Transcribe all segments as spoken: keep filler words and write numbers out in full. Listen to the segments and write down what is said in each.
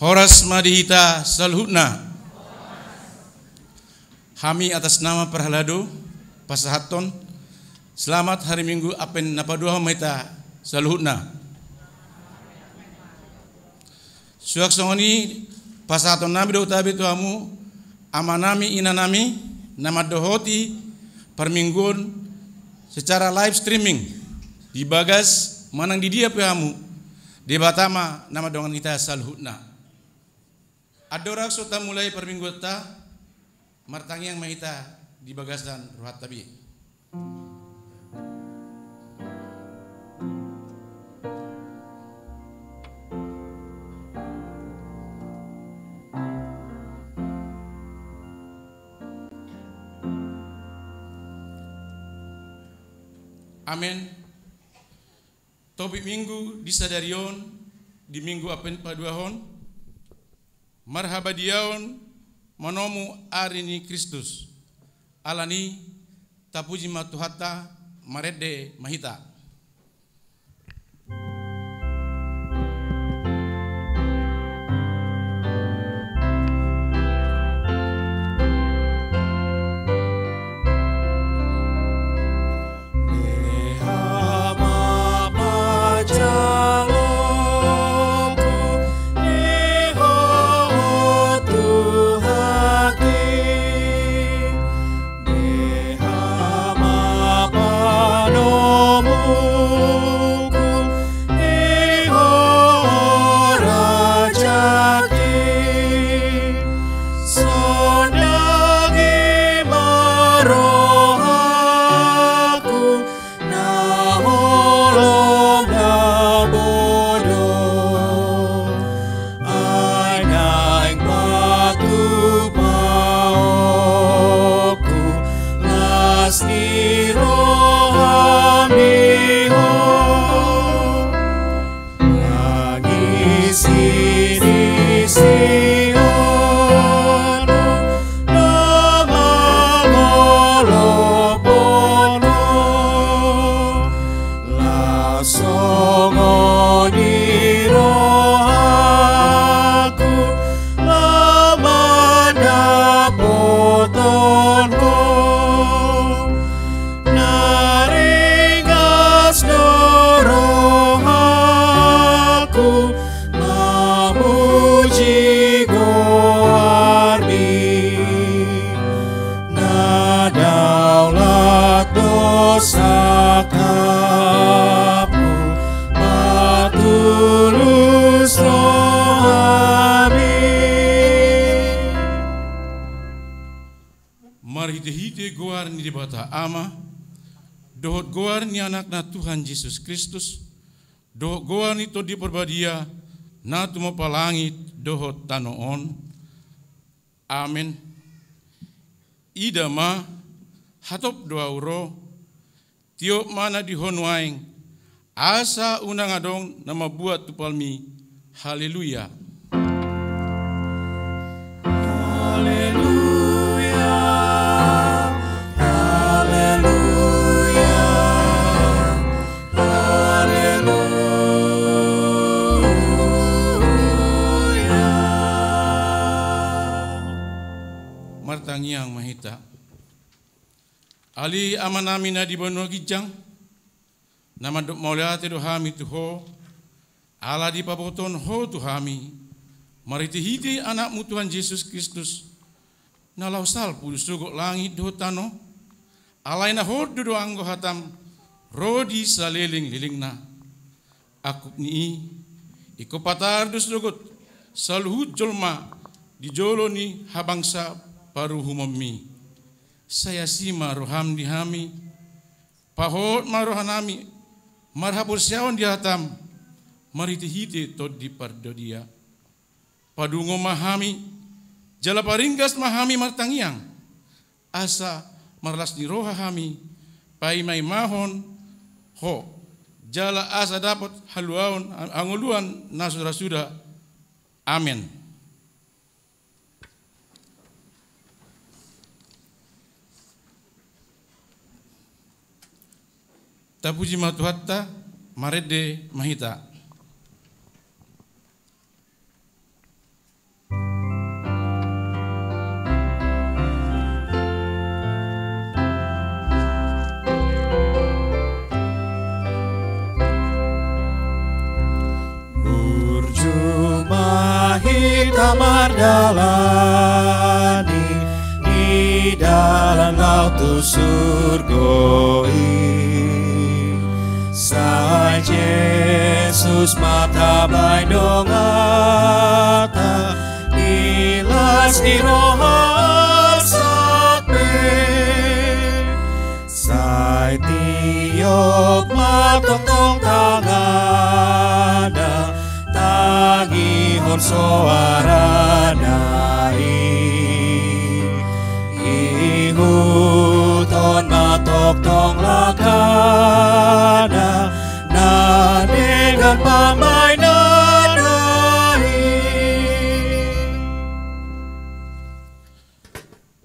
Horas ma di hita saluhutna. Hami atas nama parhalado pasahathon selamat hari Minggu Advent na paduahon ma hita saluhutna. Suang songon i pasahatonnami do utabe tu hamu, amanami, inanami, na mandohoti parmingguon secara live streaming di bagas manang di dia pe hamu, Debata ma na mandongani hita saluhutna. Andorang so tamulai parmingguonta, martangiang ma hita di bagasan rohanta be. Amen. Topik Minggu di sadari on, di Minggu Advent paduahon, marhabadiaon manomu ari ni Kristus. Alani, tapuji ma Tuhanta, marende ma hita. Na holom na bodo, ai naeng patupaonku las ni roham di Ho. Mangisidisi anak na mangolophon Ho, las songon i rohangku na mandapothon Ho. Na ringgas do rohangku mamuji goarmi, na daulat do sangkapmu, patulus rohami. Marhitehite goar ni Debata Ama, dohot goar ni Anakna Tuhan Jesus Kristus, dohot goar ni Tondi Parbadia, na tumompa langit dohot tano on. Amen. Ida ma, hatop do ahu ro, tiop ma na di Ho nuaeng, asa unang adong na mambuat tupalmi. Haleluya. Haleluya, haleluya, haleluya. Martangiang ma hita. Ale Amanami na di banua ginjang, na mandok mauliate do hami tu Ho, ala dipabotohon Ho tu hami, marhitehite Anakmu Tuhan Jesus Kristus, na laho salpu sogot langit dohot tano, alai na hordu do anggo hatam ro di salelenglelengna. Angkup ni i, ingkon patar do sogot saluhut jolma di jolo ni habangsa paruhumonmi. Sai asi ma roham di hami, pahot ma rohanami marhaporseaon di hatam, marhitehite Tondi Parbadia. Padungo ma hami, jala paringgas ma hami martangiang, asa marlas ni roha hami paimaimahon Ho, jala asa dapot haluaon hangoluan na sudasuda. Amen. Tapuji ma Tuhanta, marende ma hita. Na mardalani di dalan laut tu surgo i. Sai Jesus ma tabaen donganta di las ni roha sahat pe. Sai tiop ma tongtong tanganna, tangihon soarana i. Ihuthon ma tongtong langkana, na denggan pambahenanna i.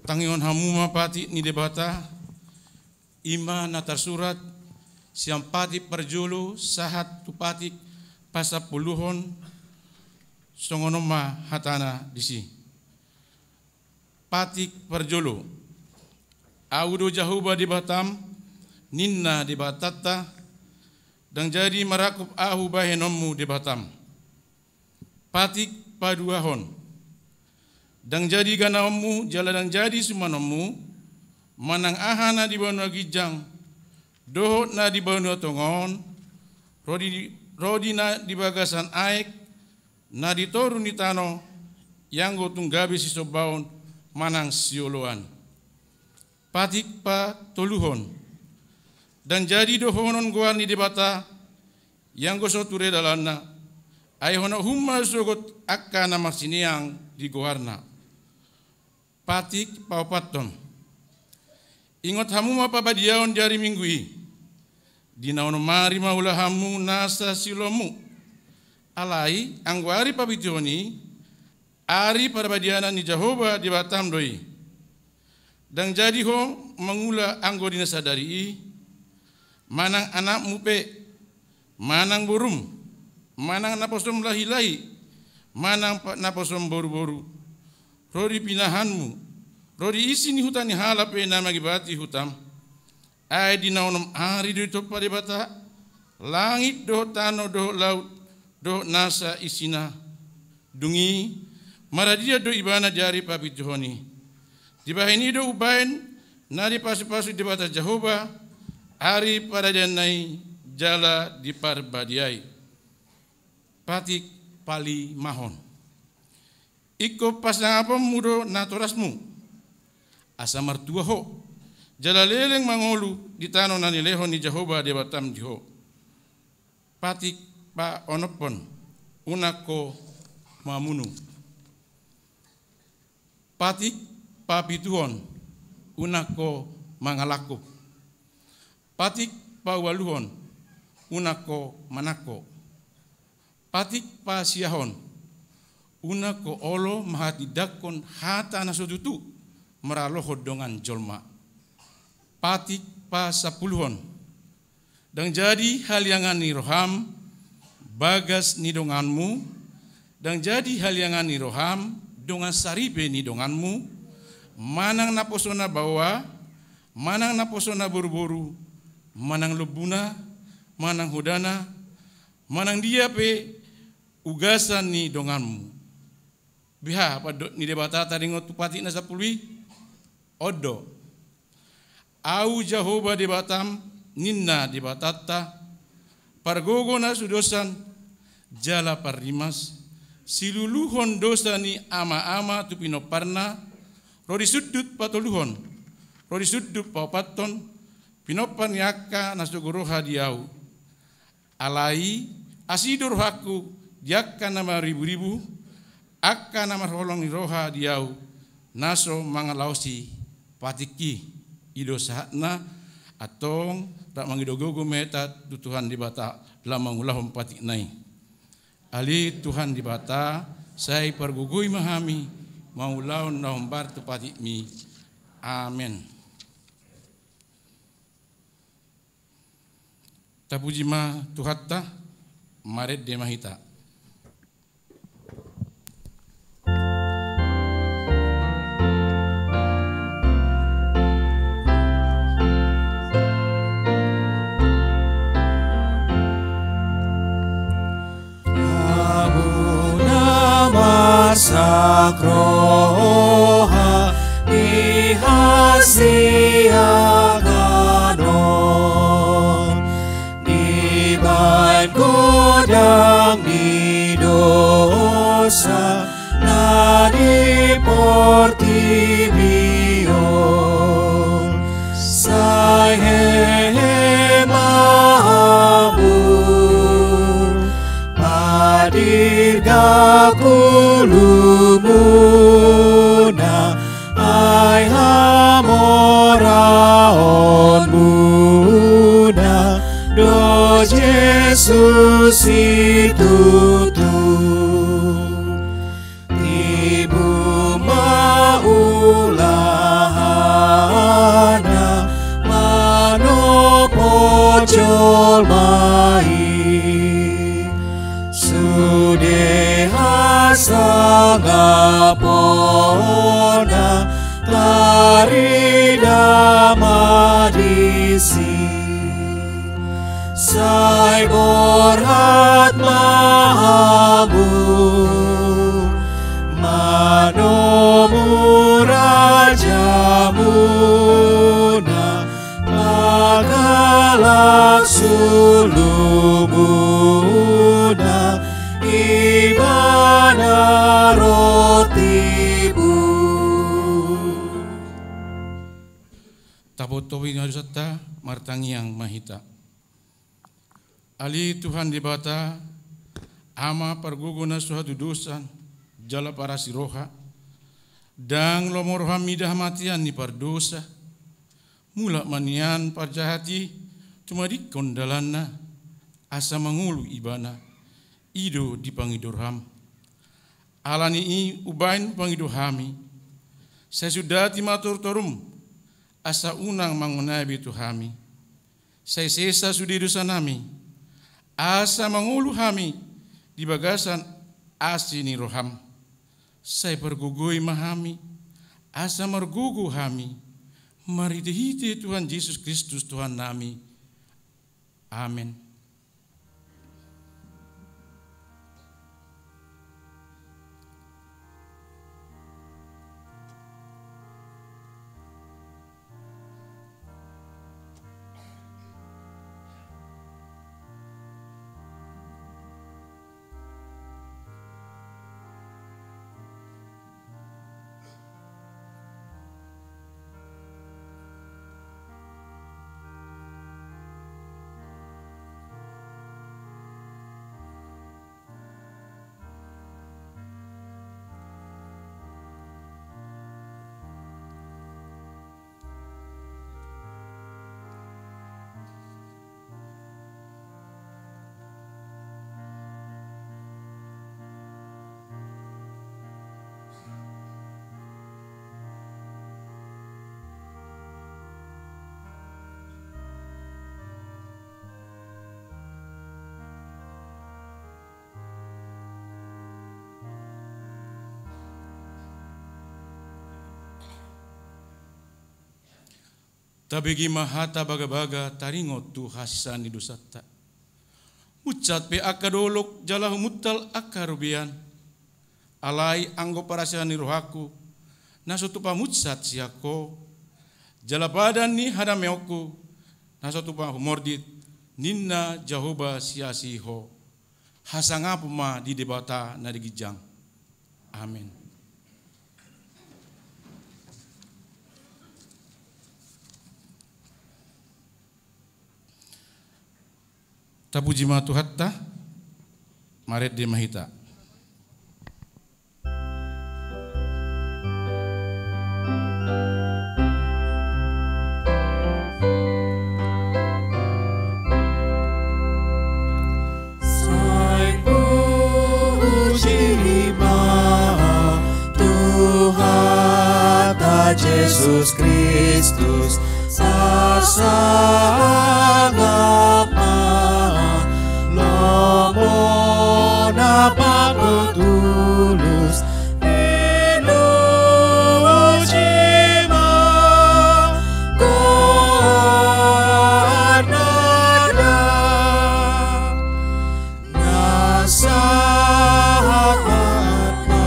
Tangihon hamu ma patik ni Debata. I ma na tarsurat sian patik parjolo sahat tu patik pasampuluhon. Songon on ma hatana disi. Patik parjolo. Ahu do Jahowa Debatam, ninna Debatanta, ndang jadi marangkup ahu bahenonmu Debatam. Patik paduahon. Ndang jadi ganaonmu jala ndang jadi sumanonmu, manang aha na di banua ginjang dohot na di banua tonga on, ro di, ro di na di bagasan aek, na di toru ni tano, ianggo tung gabe sisombaon manang sioloan. Patik patoluhon. Ndang jadi dohonon goar ni Debata, ianggo so ture dalanna, ai hona uhum ma sogot angka na marsineang di goarna. Patik paopathon. Ingot hamu ma parbadiaon di ari Minggu i. Di na onom ari ma ulahanmu nasa siulaonmu. Alai anggo ari papituhon i, ari parbadianan ni Jahowa Debatam do i. Ndang jadi ho mangula anggo di na sadari i, manang anakmu pe, manang borum, manang naposom lahilahi, manang pa-, naposom boruboru, ro di pinahanmu, ro di isi ni huta ni halak pe na mangibati hutam. Ai di na onom ari do ditompa Debata langit dohot tano dohot laut dohot nasa isina. Dung i maradian do ibana di ari papituhon i. Dibahen i do umbahen na dipasupasu Debata Jahowa ari paradianna i jala diparbadiai. Patik palimahon. Ingkon pasangaponmu do natorasmu, asa martua ho, jala leleng mangolu di tano na nilehon ni Jahowa Debatam di ho. Patik paonomhon. Unang ho mamunu. Patik papituhon. Unang ho mangalangkup. Patik paualuhon. Unang ho manangko. Patik pasiahon. Unang ho olo mangatindangkon hata na so tutu maralohon dongan jolma. Patik pasampuluhon. Ndang jadi haliangan ni roham bagas ni donganmu, ndang jadi haliangan ni roham dongan saripe ni donganmu, manang naposona baoa, manang naposona boruboru, manang lombuna, manang hodana, manang dia pe ugasan ni donganmu. Beha pandok ni Debata taringot tu patik na sampulu i? On do. Ahu Jahowa Debatam, ninna Debatanta, pargogo na sudosan jala parrimas, siluluhon dosa ni amaama tu pinomparna, ro di sundut patoluhon, ro di sundut paopathon, pinompar ni angka na sogo roha di ahu. Alai asi do rohangku di angka na mariburibu, angka na marholong ni roha di ahu, na so mangalaosi patikki. I do sahatna. Antong rap mangido gogo ma hita tu Tuhan Debata laho mangulahon patikna i. Ale Tuhan Debata, sai pargogoi ma hami mangulahon na hombar tu patikmi. Amen. Tapuji ma Tuhanta. Marende ma hita. Amu na masa roha ni hasiangan on, dibaen godang ni dosa na di portibi on. Sai hehe ma hamu, padirgak ulumuna, ai hamoraonmuna do Jesus situtu. Tibu ma ulahana manopot jolma i, sude hasangaponna tarida ma disi. Sai borhat ma hamu manomu rajamuna, mangalap solu muna ibana ro tibu. Tapotop i ma dosanta, martangiang ma hita. Ale Tuhan Debata, Ama pargogo na so hatudosan jala parasi roha, ndang lomo roham mida hamatean ni pardosa. Mulak ma nian parjahat i tumadingkon dalanna, asa mangolu ibana, i do dipangido roham. Ala ni i umbahen hupangido hami, sai sundati ma torutorum, asa unang mangonai be tu hami. Sai sesa sude dosanami, asa mangolu hami di bagasan asi ni roham. Sai pargogoi ma hami, asa margogo hami, marhitehite Tuhan Jesus Kristus Tuhannami. Amen. Tabege ma hata bagabaga taringot tu hasesaan ni dosanta. Munsat pe angka dolok jala humuntal angka robean. Alai anggo parasian ni rohangku, na so tupa munsat sian Ho, jala padan ni hadameonku, na so tupa humordit, ninna Jahowa siasi Ho. Hasangapon ma di Debata na di ginjang. Amen. Tapuji ma Tuhanta, marende ma hita. Sai puji ma Tuhanta Jesus Kristus, sasangap ma lomo na pangkotulus, pinuji ma goarna. Na sahat ma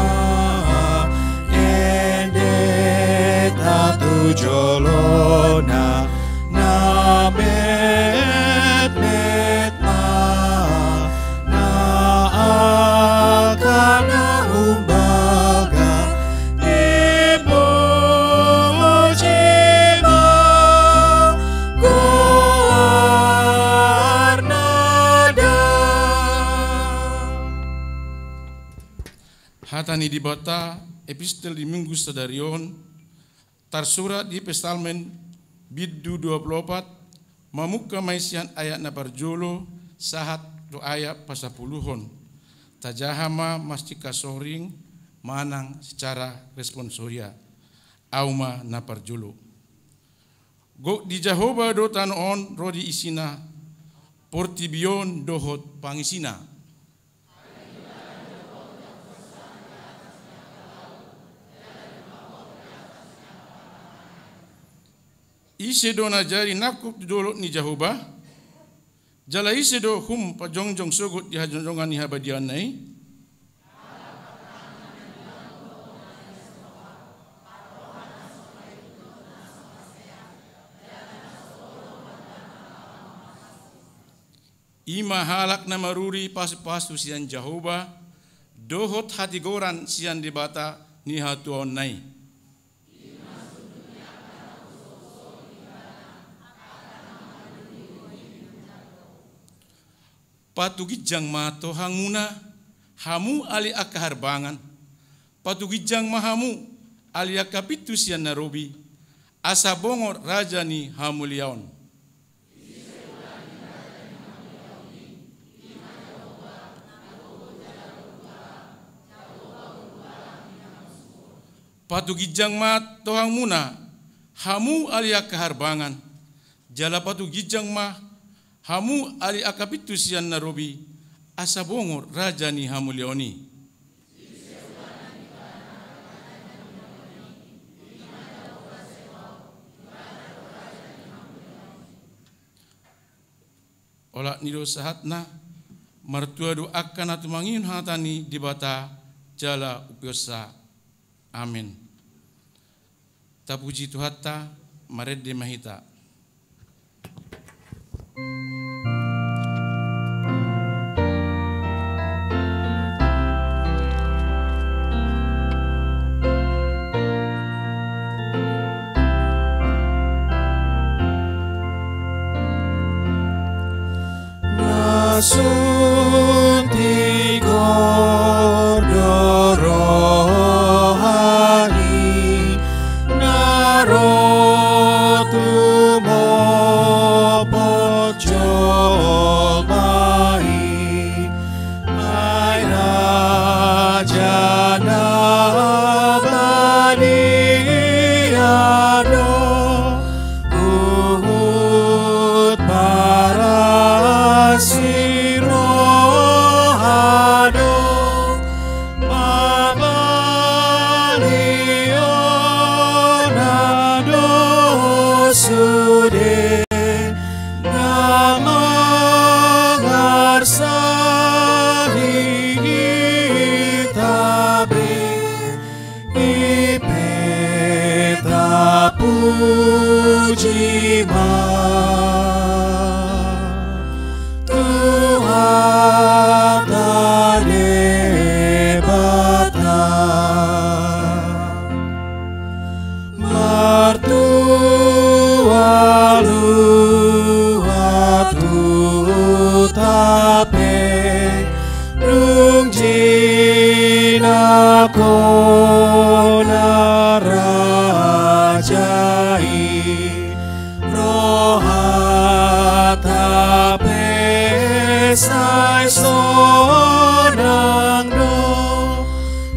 Ni Debata, epistel di Minggu sadari on, tarsurat di Psalmen bindu dua pulu opat, mamungka ma i sian ayat na parjolo sahat tu ayat pasapuluhon. Tajaha ma masingkat soring manang secara responsoria. Au ma na parjolo. Gok di Jahowa do tano on ro di isina, portibi on dohot pangisina. Ise do na jadi nangkup tu dolok ni Jahowa? Jala ise do humpajongjong sogot di hajongjongan ni habadiaonna i? I ma halak na maruri pasupasu sian Jahowa, dohot hatigoran sian Debata ni hatuaonna i. Patuginjang ma tohangmuna, hamu ali angka harbangan. Patuginjang ma hamu, ali angka pintu sian na robi, asa bongot Raja ni hamuliaon. Patuginjang ma tohangmuna, hamu ali angka harbangan, jala patuginjang ma hamu ali angka pintu sian na robi, asa bongot Raja ni hamuliaon i. Olat ni do sahatna, martua do angka na tumangihon hata ni Debata jala umpionsa. Amen. Tapuji Tuhanta, marende ma hita. Na sun tigor do rohani, na ro tumopot jolma i, ai Raja na badia do, huhut paras ni roha do, pabalihon na do sude na mangarsahi hita be. I pe tapuji ma Tuhanta Debata. Martua luat huta pe, dung jinangkon na raja i, rohanta pe sai sonang do.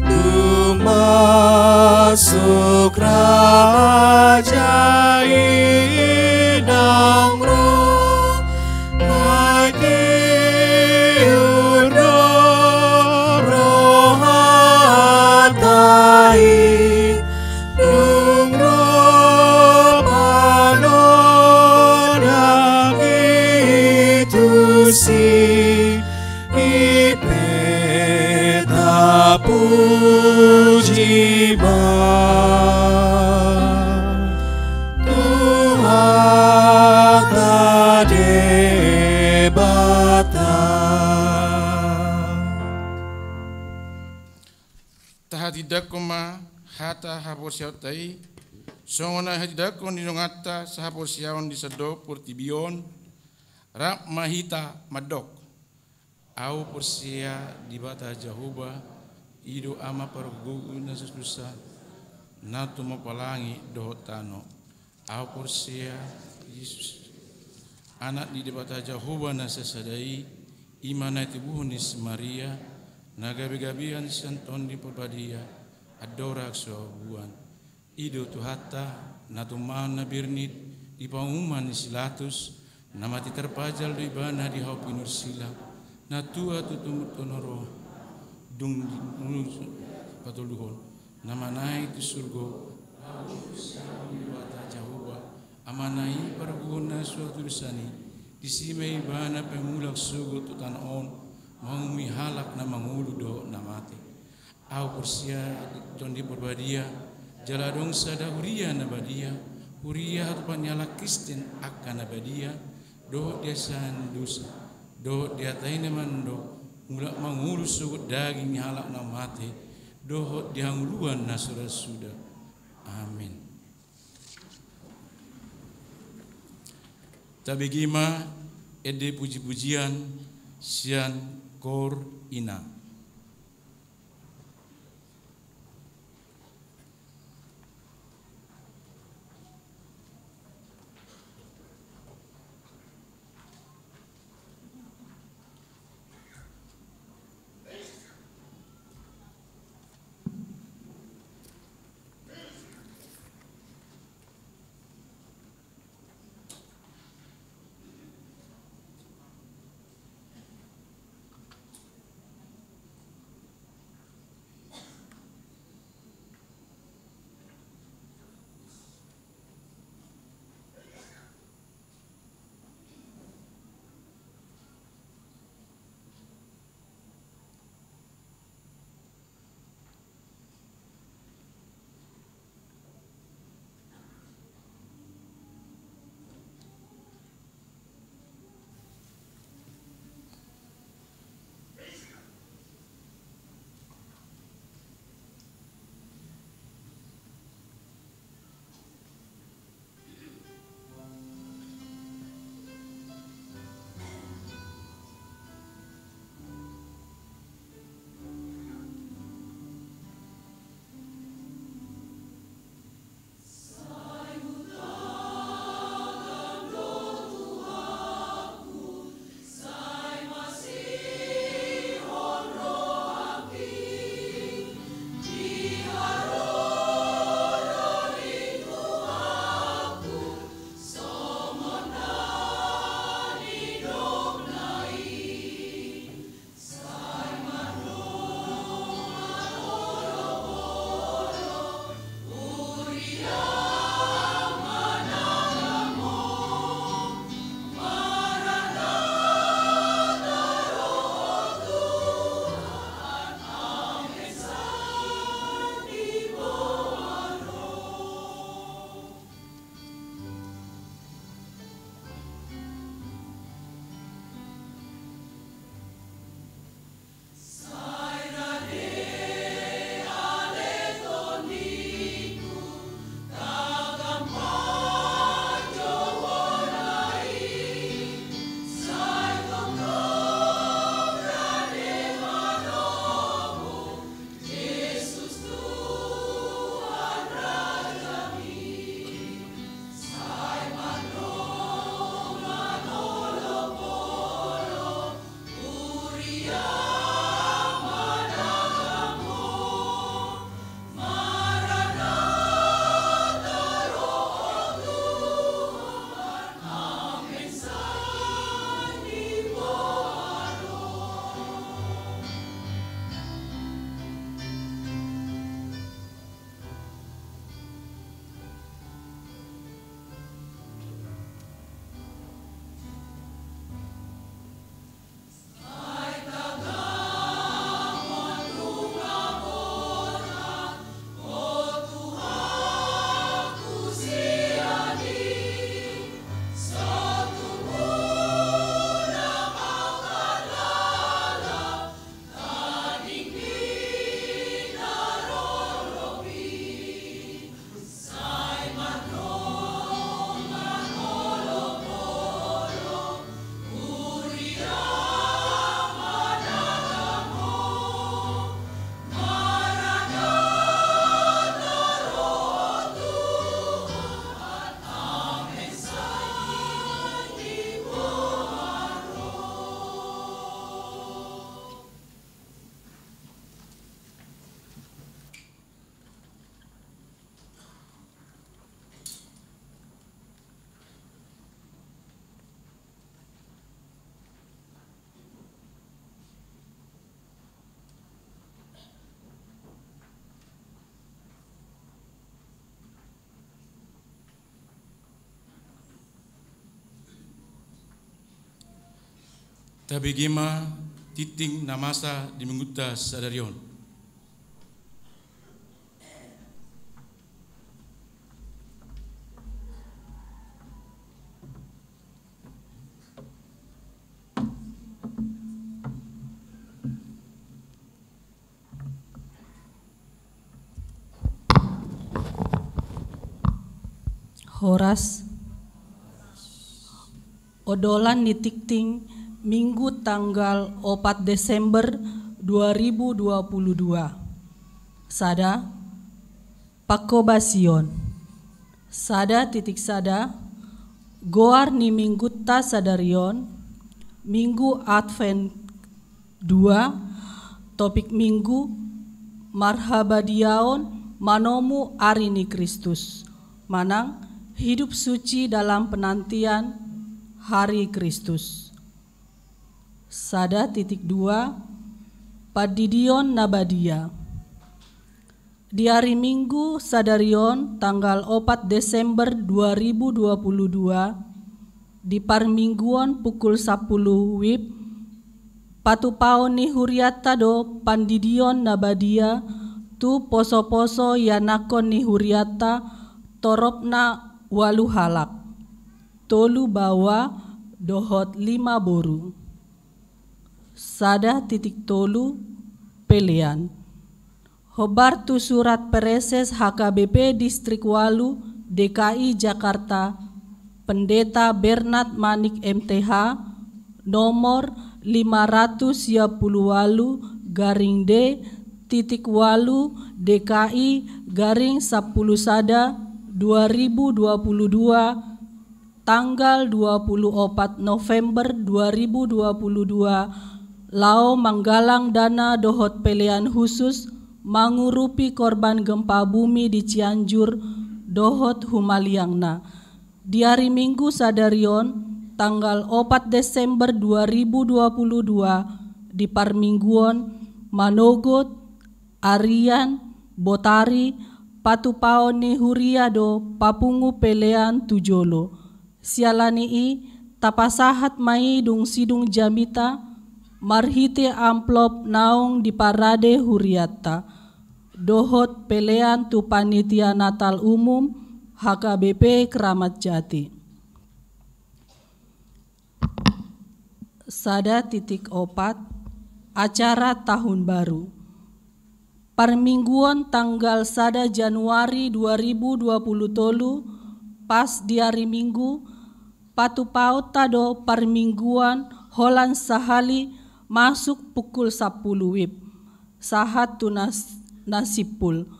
Dung masuk raja i naung ro, ai tiur do rohanta i, dung ro panonang i tusi. I pe tapuji ma Tuhanta Debata. Tahatindangkon ma hata haporseaonta i, songon na hatindangkon ni donganta sahaporseaon di sandok portibi on. Rap ma hita mandok. Ahu porsea Debata Jahowa, I do Ama parguru na so susa, na tumompa langit dohot tano. Ahu porsea Jesus, Anak ni Debata Jahowa na sasada i, i ma na tinabuhon ni si Maria, na gabegabean sian Tondi Parbadia, andorang so habuan. I do Tuhanta, na tumangihon na bernit di panguhuman ni si Pilatus, na mate tarpajal do ibana di hau pinursila, na tua tu timur tano roha, dung di patoluhon, na manaek tu surgo, laho tu siamun ni Debata Jahowa, Amana i parguru na so hatudosan i, disi ma ibana pamulak sogot tu tano on, manguhumi halak na mangolu dohot na mate. Ahu porsea di Tondi Parbadia, jala adong sada huria na badia, huria hatupa ni halak Kristen angka na badia, dohot di hasesaan ni dosa, dohot di hata i na mandok, mulak mangolu sogot daging ni halak na mate, dohot di hangoluan na so ra suda. Amin. Tabege ma ende pujipujian sian koor ina. Tabege ma tingting na masa di minggunta sadari on. Horas. Odolan ni tingting Minggu tanggal opat Desember dua ribu dua puluh dua. Sada, pangkobasion. Sada titik sada, goar ni minggunta sadari on, Minggu Advent dua, topik minggu, marhabadiaon manomu ari ni Kristus, manang hidup suci dalam penantian hari Kristus. Sada titik dua, pandidion na badia. Di ari Minggu sadari on, tanggal opat Desember dua ribu dua puluh dua, di parmingguon pukul sampulu wib, patupaon ni hurianta do pandidion na badia tu poso-poso ianakhon ni hurianta, toropna ualu halak, tolu baoa dohot lima boru. Sada titik tolu, pelean. Hombar tu surat Praeses H K B P Distrik ualu D K I Jakarta, Pendeta Bernard Manik M T H, nomor lima ratus sia pulu ualu garing D titik ualu D K I garing sampulu sada dua ribu dua puluh dua, tanggal dua puluh opat November dua ribu dua puluh dua, laho manggalang dana dohot pelean khusus mangurupi korban gempa bumi di Cianjur dohot humaliangna. Di ari Minggu sadari on, tanggal opat Desember dua ribu dua puluh dua, di parmingguon, manogot, arian, botari, patupaon ni huria do papungu pelean tu jolo. Siala ni i, tapasahat ma i dung sidung jamita, marhite amplop naung diparade hurianta, dohot pelean tu panitia Natal umum H K B P Kramat Jati. Sada titik opat, acara tahun baru. Parmingguon tanggal sada Januari dua ribu dua puluh tolu, pas di ari Minggu, patupaonta do parmingguon holan sahali masuk pukul sampulu wib, sahat tu nas-, na simpul.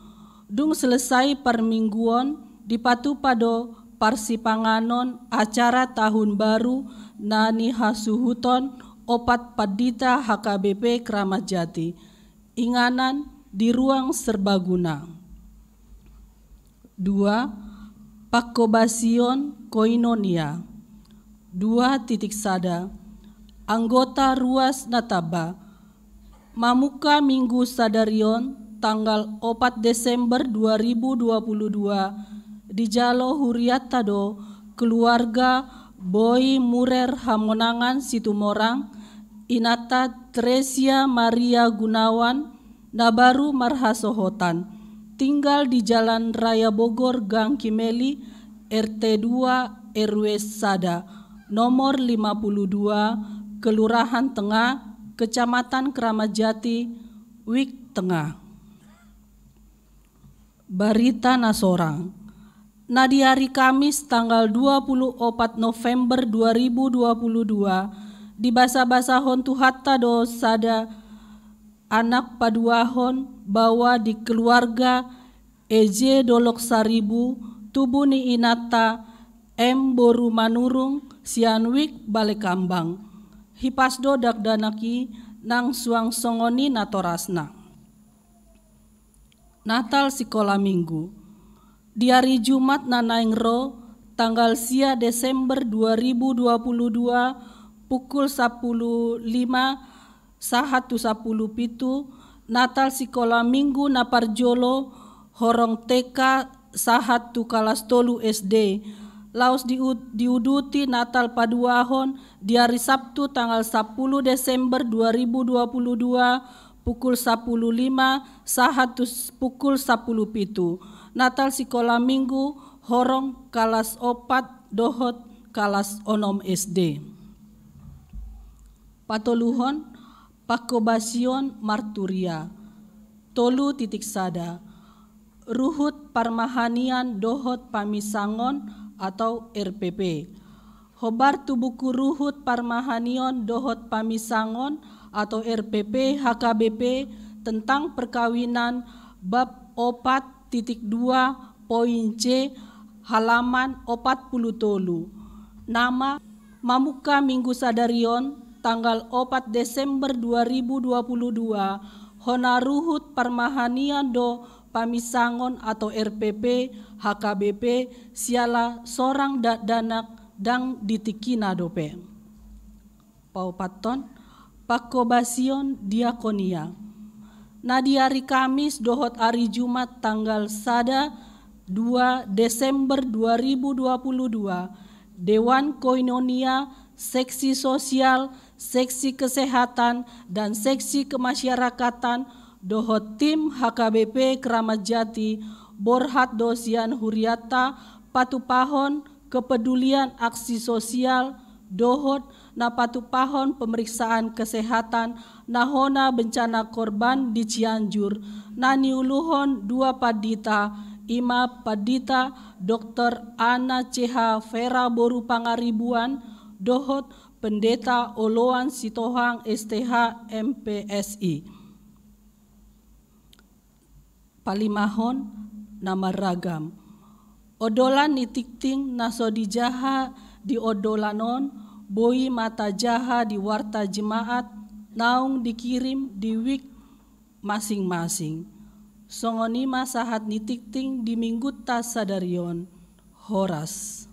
Dung selesai parmingguon, dipatupa do parsipanganon acara tahun baru na nihasuhuton opat pandita H K B P Kramat Jati. Inganan di ruang serbaguna. Dua, pangkobasion koinonia. Dua titik sada, anggota ruas na tamba. Mamungka Minggu sadari on, tanggal opat Desember dua ribu dua puluh dua, dijalo hurianta do keluarga Boi Murer Hamonangan Situmorang, inanta Tresia Maria Gunawan, na baru marhasohotan, tinggal di Jalan Raya Bogor, Gang Kimeli, R T dua, R W sada, nomor lima puluh dua, Kelurahan Tengah, Kecamatan Kramat Jati, Wijk Tengah. Barita na sorang. Na di ari Kamis tanggal dua puluh opat November dua ribu dua puluh dua, dibasabasahon Tuhanta do sada anak paduahon baoa di keluarga E J Dolok Saribu, tubu ni inanta M Boru Manurung, sian Wijk Balekambang. Hipas do dakdanak i nang suang songon i natorasna. Natal sikola Minggu. Di ari Jumat na naeng ro, tanggal sia Desember dua ribu dua puluh dua, pukul sampulu lima sahat tu sampulu pitu, Natal sikola Minggu na parjolo, horong T K sahat tu kalas tolu S D, Laos diu-, diuduti Natal Paduahon di ari Sabtu tanggal sapuluh Desember dua ribu dua puluh dua, pukul sapuluh lima sahat tu s-, pukul sapuluh pitu. Natal Sikola Minggu, horong kalas opat dohot kalas onom S D. Patoluhon, pangkobasion marturia. Tolu titik sada. Ruhut parmahanian dohot paminsangon atau R P P. Hombar tu buku ruhut parmahanion dohot paminsangon atau R P P H K B P tentang perkawinan, bab opat titik dua poin C, halaman opat puluh tolu. Nama, mamungka Minggu sadari on, tanggal opat Desember dua ribu dua puluh dua, hona ruhut parmahanian do paminsangon atau R P P H K B P siala sorang dakdanak ndang di tingkina dope. Paopathon, pangkobasion diakonia. Na di ari Kamis dohot ari Jumat tanggal sada, dua Desember dua ribu dua puluh dua, Dewan Koinonia, Seksi Sosial, Seksi Kesehatan, dan Seksi Kemasyarakatan dohot tim H K B P Kramat Jati borhat do sian hurianta patupahon kepedulian aksi sosial dohot na patupahon pemeriksaan kesehatan na hona bencana korban di Cianjur, na niuluhon dua pandita, i ma Pandita Doktor Anna C H Vera boru Pangaribuan dohot Pendeta Oloan Sitohang S T H M P S I. Palimahon, na marragam. Ondolan ni tingting na so dijaha di ondolan on, boi ma tajaha di warta jemaat naung dikirim di wik masing-masing. Songon i ma sahat ni tingting di Minggunta sadari on. Horas.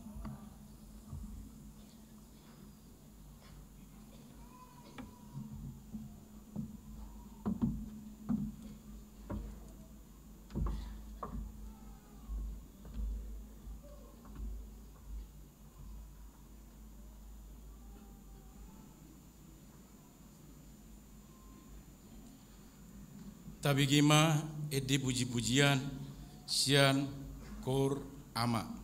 Tabege ma ende puji-pujian sian Koor Ama.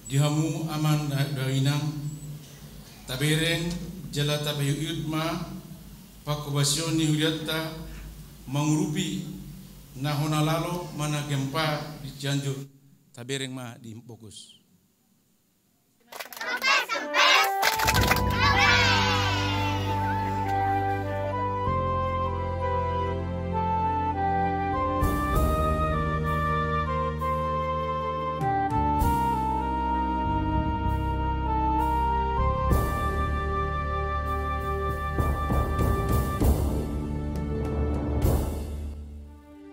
Di hamu amang da-, dohot inang, tabereng jala tapaihutihut ma panghobasion ni hurianta mangurupi na hona lalo ma na gempa di Cianjur. Tabereng ma di Fokus.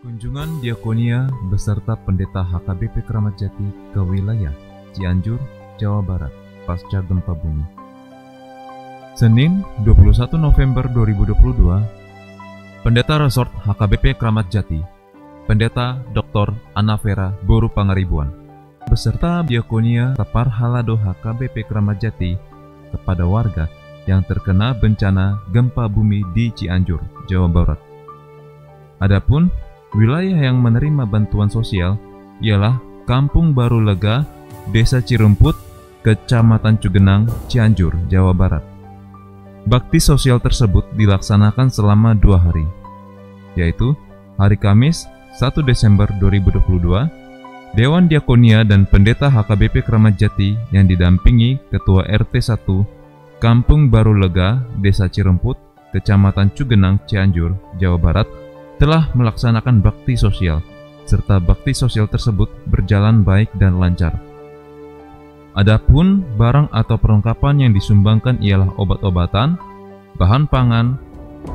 Kunjungan Diakonia beserta Pendeta H K B P Keramat Jati ke wilayah Cianjur, Jawa Barat, pasca gempa bumi. Senin, dua puluh satu November dua ribu dua puluh dua, Pendeta Resort H K B P Keramat Jati, Pendeta Doktor Anna Vera boru Pangaribuan, beserta Diakonia Parhalado H K B P Keramat Jati kepada warga yang terkena bencana gempa bumi di Cianjur, Jawa Barat. Adapun wilayah yang menerima bantuan sosial ialah Kampung Baru Lega, Desa Cirumput, Kecamatan Cugenang, Cianjur, Jawa Barat. Bakti sosial tersebut dilaksanakan selama dua hari, yaitu hari Kamis, satu Desember dua ribu dua puluh dua, Dewan Diakonia dan Pendeta H K B P Keramat Jati yang didampingi Ketua R T satu Kampung Baru Lega, Desa Cirumput, Kecamatan Cugenang, Cianjur, Jawa Barat, telah melaksanakan bakti sosial, serta bakti sosial tersebut berjalan baik dan lancar. Adapun barang atau perlengkapan yang disumbangkan ialah obat-obatan, bahan pangan,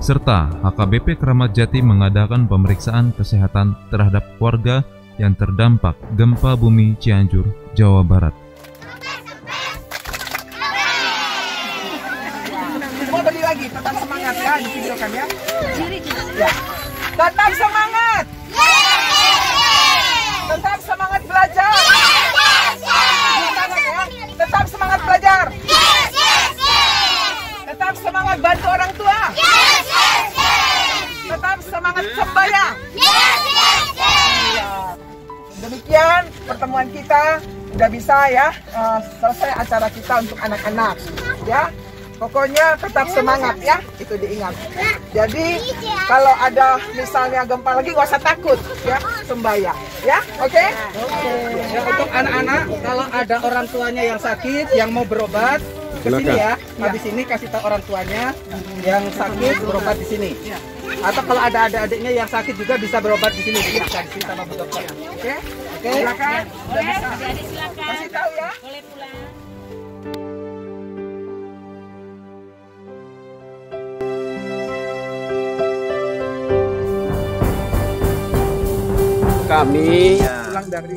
serta H K B P Keramat Jati mengadakan pemeriksaan kesehatan terhadap warga yang terdampak gempa bumi Cianjur, Jawa Barat. Mau beli lagi, tetap semangat ya, di video kan ya. Ya. Tetap semangat. Tetap semangat belajar. Tetap semangat belajar. Tetap semangat bantu orang tua. Tetap semangat sembahyang. Iya. Demikian pertemuan kita, udah bisa ya, eh, selesai acara kita untuk anak-anak, ya. Pokoknya tetap semangat ya, itu diingat. Jadi kalau ada misalnya gempa lagi, nggak usah takut ya, sembahyang ya, oke? Ya, untuk anak-anak, kalau ada orang tuanya yang sakit, yang mau berobat, ke sini ya. Habis ini kasih tahu orang tuanya yang sakit berobat di sini. Atau kalau ada adik-adiknya yang sakit juga bisa berobat di sini, diperiksa di sini sama Bu Dokter. Oke? Oke? Silakan. Boleh, Adik-adik silakan. Kasih tahu ya. Boleh pulang. Kami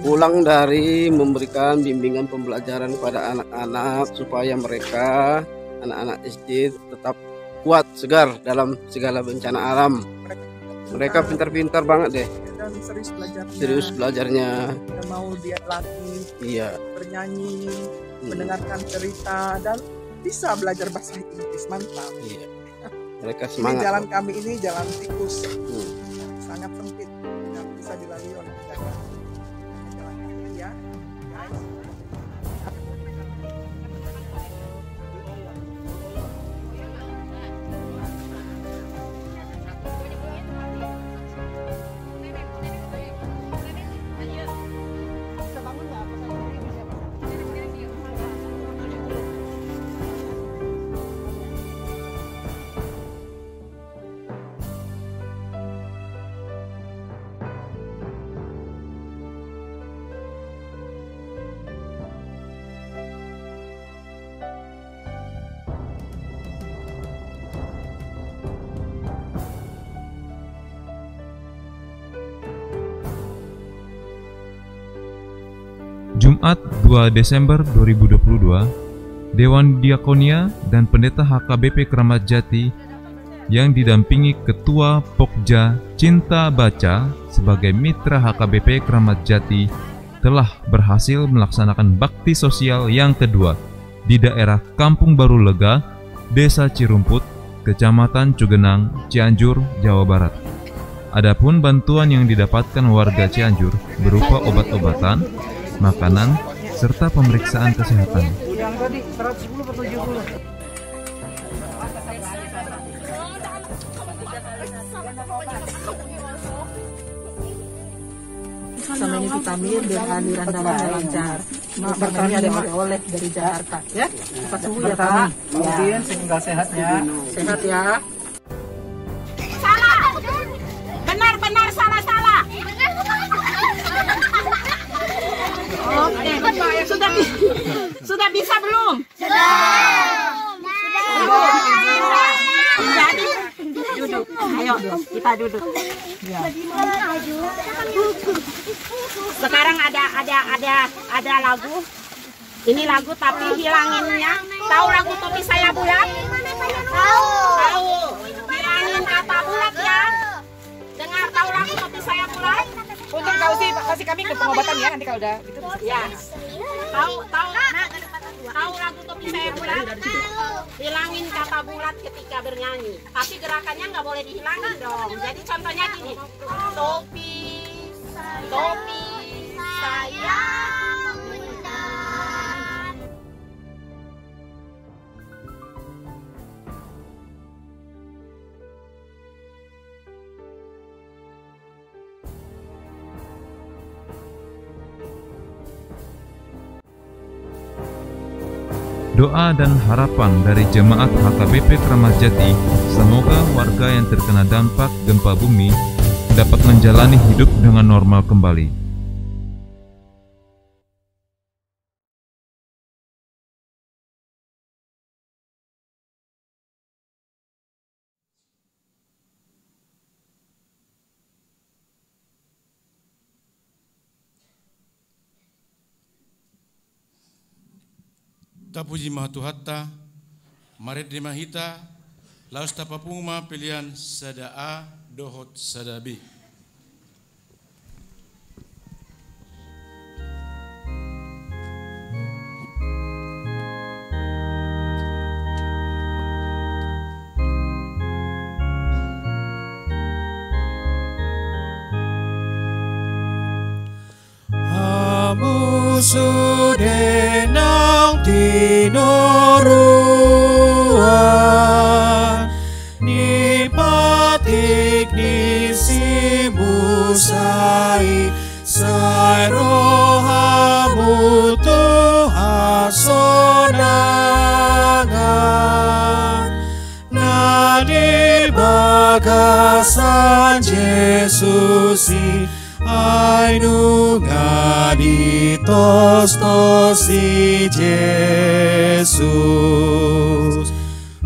pulang dari memberikan bimbingan pembelajaran kepada anak-anak supaya mereka, anak-anak S D, tetap kuat, segar dalam segala bencana alam. Mereka pintar-pintar banget deh. Dan serius belajarnya. Serius belajarnya. Dan mau dia latih. Iya. Bernyanyi, mendengarkan cerita, dan bisa belajar bahasa Inggris. Mantap. Iya. Mereka semangat. Ini jalan kami ini jalan tikus. Hmm. Sangat sempit. Tidak bisa dilalui oleh kendaraan. Jalan kaki ya. Jumat, dua Desember dua ribu dua puluh dua, Dewan Diakonia dan Pendeta H K B P Keramat Jati yang didampingi Ketua Pokja Cinta Baca sebagai mitra H K B P Keramat Jati telah berhasil melaksanakan bakti sosial yang kedua di daerah Kampung Baru Lega, Desa Cirumput, Kecamatan Cugenang, Cianjur, Jawa Barat. Adapun bantuan yang didapatkan warga Cianjur berupa obat-obatan, makanan, serta pemeriksaan kesehatan. Sama ini vitamin biar aliran darahnya lancar. Ini ada oleh-oleh dari Jakarta, ya. Cepat sembuh ya, Pak. Kemudian semoga sehat ya. Sehat ya. Salah. Benar, benar, salah, salah. Oke. Sudah bi-, sudah bisa belum? Sudah. Jadi, duduk. Ayo, kita duduk. Sekarang ada, ada, ada, ada lagu. Ini lagu tapi hilanginnya. Tahu lagu Topi Saya Bulat? Tahu. Tahu. Hilangin kata bulat ya. Dengar, tahu lagu Topi Saya Bulat? Untung kau sih kasih kami ke pengobatan ya, nanti kalau udah gitu. Ya. Tahu, tahu. Tahu lagu Topi Saya Bulat? Hilangin kata bulat ketika bernyanyi. Tapi gerakannya nggak boleh dihilangin dong. Jadi contohnya gini. Topi, topi saya bulat. Doa dan harapan dari jemaat H K B P Kramat Jati, semoga warga yang terkena dampak gempa bumi dapat menjalani hidup dengan normal kembali. Tapuji ma Tuhanta, marende ma hita, laos tapapungu ma pelean sada A dohot sada B. Hamu sude naung tinoruan ni patik ni si Musa i, sai ro hamu tu hasonangan na di bagasan Jesus i, ai nunga ditostos si Jesus.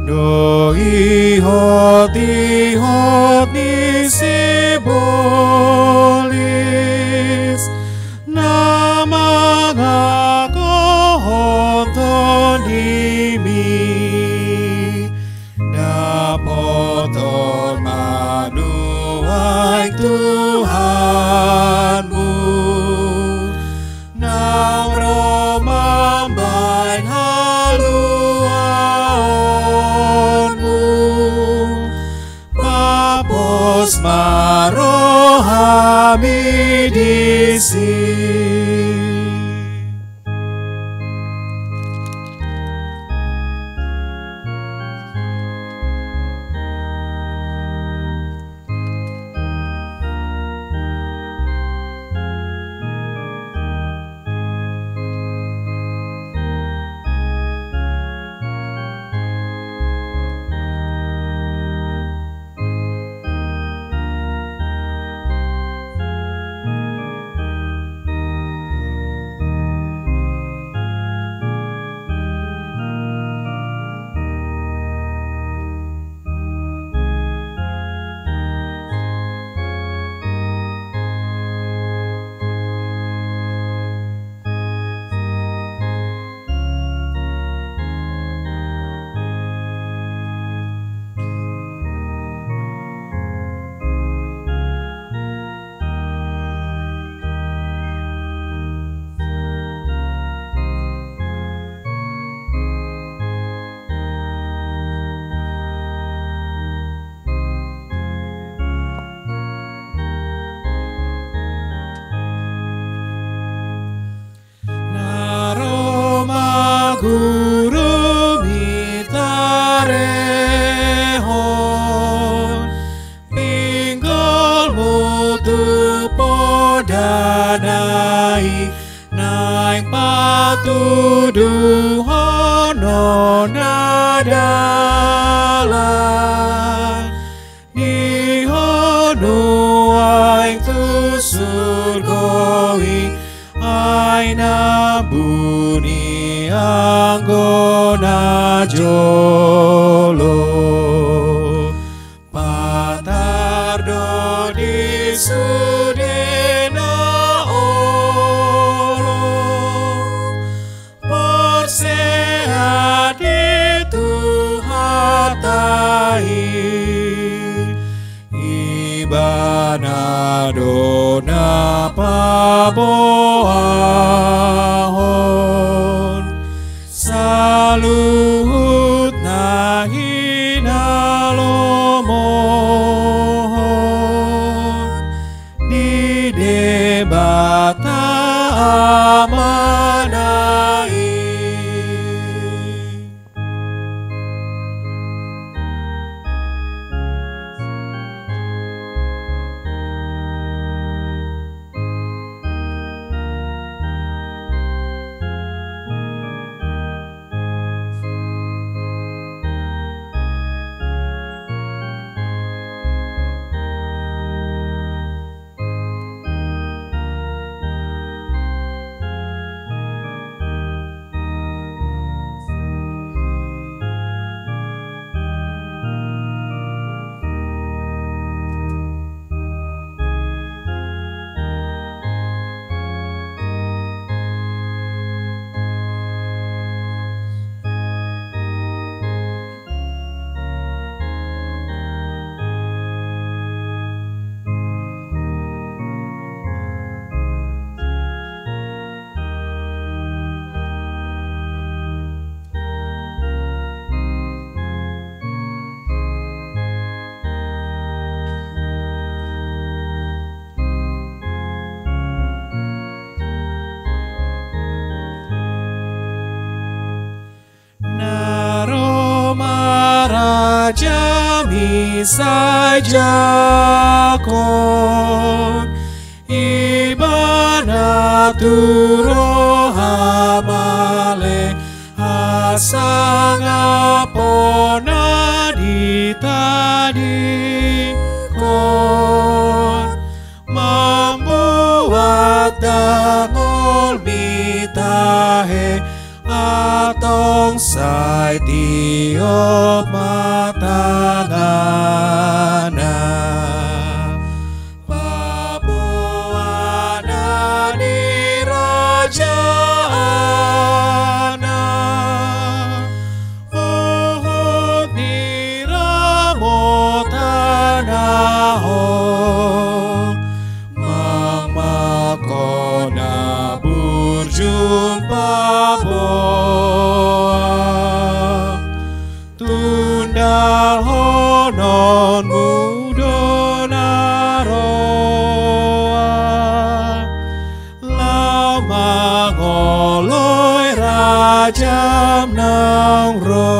Dohot ihot ni sibolis na mangagohon tondimi, dapoton ma nuaeng Tuhanmu, naung ro mambahen haluaonmu. Mapos ma rohami disi. podana i, naeng patuduhon on na dalan. Di ho nuaeng tu surgo i, ai na buni anggo na jolo. Patar do di sude na olo, porsea di Tuhanta i, Ibana do na paboahon saluhut na hinalomohon di Debata Amana i. Na ro ma rajami sai jahaon, Ibana tu roha male hasangapon na ditadingkon. Mambuat dangol bitahe, antong sai tiop ma tanganna. Paboa na nirajaanna, huhut ni ramotanna ho, mangmangkon na burju paboa. Tundalhononmu do na roa, laho mangoloi rajam naung ro.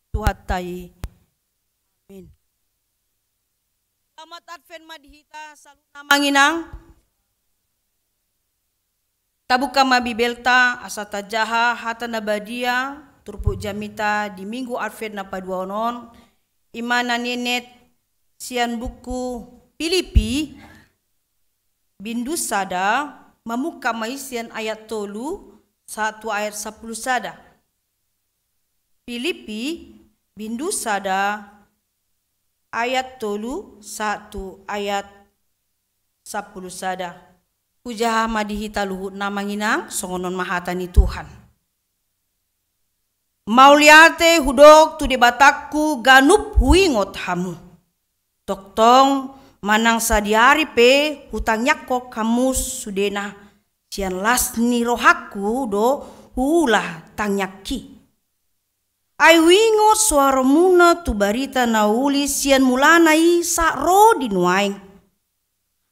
Tuhanta i. Amin. Selamat Advent ma di hita saluhutna amang inang. Tabuka ma Bibelta asa tajaha hata na badia turpuk jamita di Minggu Advent na paduahon on, i ma na nienet sian buku Pilipi, bindu sada, mamungka ma i sian ayat tolu sahat tu ayat sampulu sada. Pilipi, bindu sada, ayat tolu sahat tu ayat sampulu sada. Hujaha ma di hita luhutna amang inang, songon on ma hata ni Tuhan. Mauliate hudok tu Debatangku ganup huingot hamu. Tongtong manang sadihari pe hutangiangkon hamu sudena sian las ni rohangku do huula tangiangki. Ai huingot soaromuna tu barita na uli sian mulana i sahat ro di nuaeng.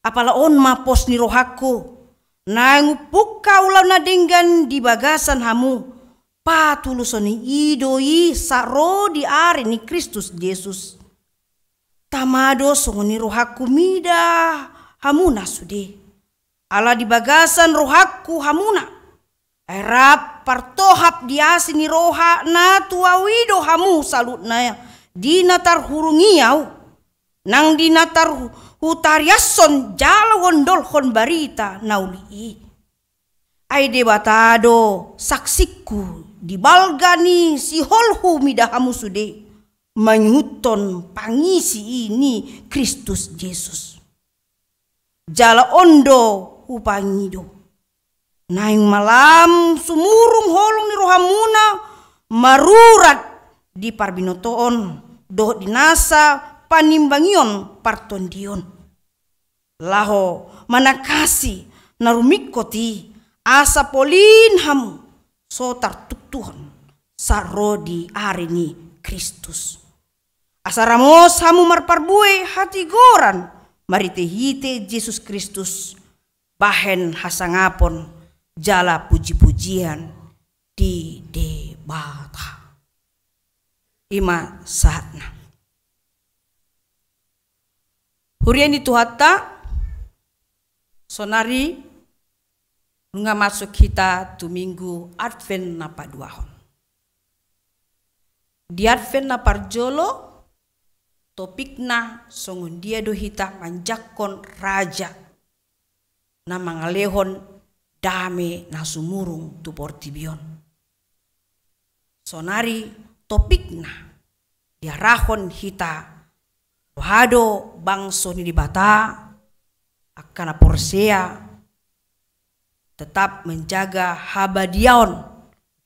Apala on ma pos ni rohangku, naeng umpuk ahu laho na denggan di bagasan hamu, patuluson ni i do i sahat ro di ari ni Kristus Jesus. Tama do songon i rohangku mida hamuna sude. Ala di bagasan rohangku hamuna, ai rap partohap di asi ni roha na tu ahu i do hamu saluhutna di na tarhurung i ahu, nang di na tarhu-, hutariashon jala huondolhon barita na uli i. Ai Debata do saksingku di balga ni siholhu mida hamu sude, mangihuthon pangisi i ni Kristus Jesus. Jala on do hupangido, naeng ma lam sumurung holong ni rohamuna marurat di parbinotoon dohot di nasa panimbangion partondion, laho manangkasi na rumingkot i, asa polin hamu so tartuktuhon sahat ro di ari ni Kristus. Asa ramos hamu marparbue hatigoran marhitehite Jesus Kristus, bahen hasangapon jala pujipujian di Debata. I ma sahatna. Huria ni Tuhanta, sonari nunga masuk hita tu minggu Advent na paduahon. Di Advent na parjolo, topikna songon dia do hita manjangkon Raja na mangalehon dame na sumurung tu portibi on. Sonari topikna diarahon hita, boha do bangso ni Debata, angka na porsea, tetap menjaga habadiaon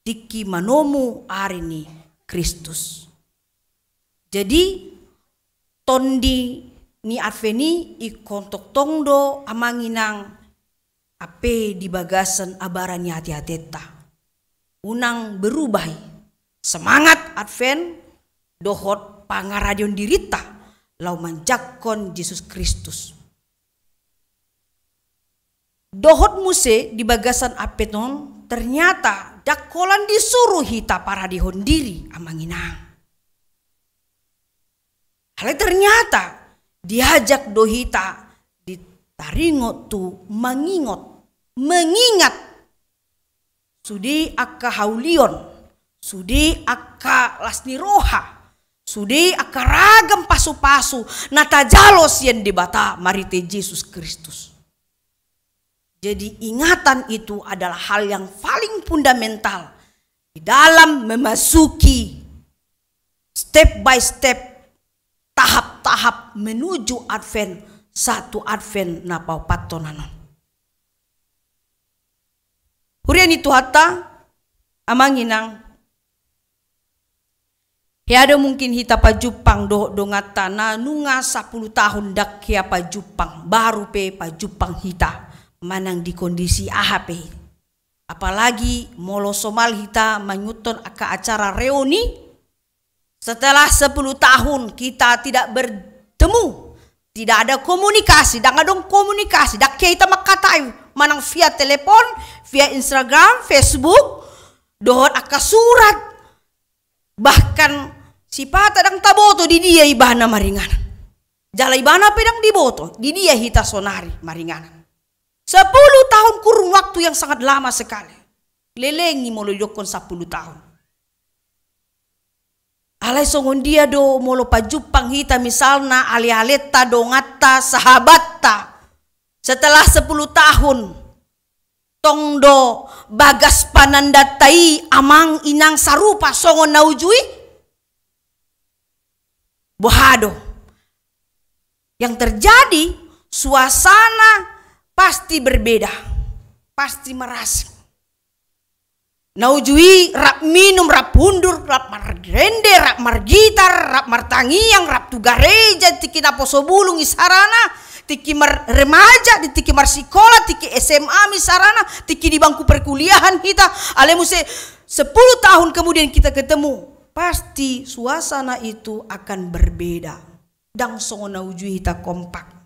tingki manomu ari ni Kristus. Jadi, tondi ni Advent i ingkon tongtong do amang inang ampe di bagasan abara ni ateateta. Unang berubah i semangat Advent dohot pangaradeon dirinta laho manjangkon Jesus Kristus. Dohot muse di bagasan Advent on, ternyata ndang holan disuru hita paradehon diri, amang inang. Alai ternyata diajak do hita di taringot tu mangingot, mengingat sude angka haulion, sude angka las ni roha, sude angka ragam pasupasu na tajalo sian Debata marhite Jesus Kristus. Jadi, ingatan itu adalah hal yang paling fundamental di dalam memasuki step by step, tahap-tahap menuju Advent, sahat tu Advent na paopathon on. Huria ni Tuhanta, amang inang, hea do mungkin hita pajumpang dohot donganta na nunga sapuluh tahun ndang hea pajumpang, baru pe pajumpang hita, manang di kondisi aha pe. Apalagi molo somal hita mangihuthon angka acara reuni, setelah sepuluh tahun kita tidak bertemu, tidak ada komunikasi, ndang adong komunikasi, ndang hea hita mangkatai, manang via telepon, via Instagram, Facebook, dohot angka surat, bahkan sipata ndang taboto di dia ibana maringanan. Jala ibana pe ndang diboto di dia hita sonari maringanan. Sepuluh tahun, kurun waktu yang sangat lama sekali. Lelengi molo didokkon sapuluh tahun. Alai songon dia do molo pajumpang hita misalna alealenta, donganta, sahabatta, setelah sepuluh tahun, tong do bagas panandanta i amang inang sarupa songon na uju i? Boha do yang terjadi? Suasana pasti berbeda, pasti merasing. Na uju i rap minum, rap hundur, rap marrende, rap margitar, rap martangiang, rap tu gareja, tingki naposo bulung i sarana, tingki mar-, remaja, di tingki marsikola, tingki S M A misalna, tingki di bangku perkuliahan hita, alai muse sepuluh tahun kemudian kita ketemu, pasti suasana itu akan berbeda. Ndang songon na uju i hita kompak.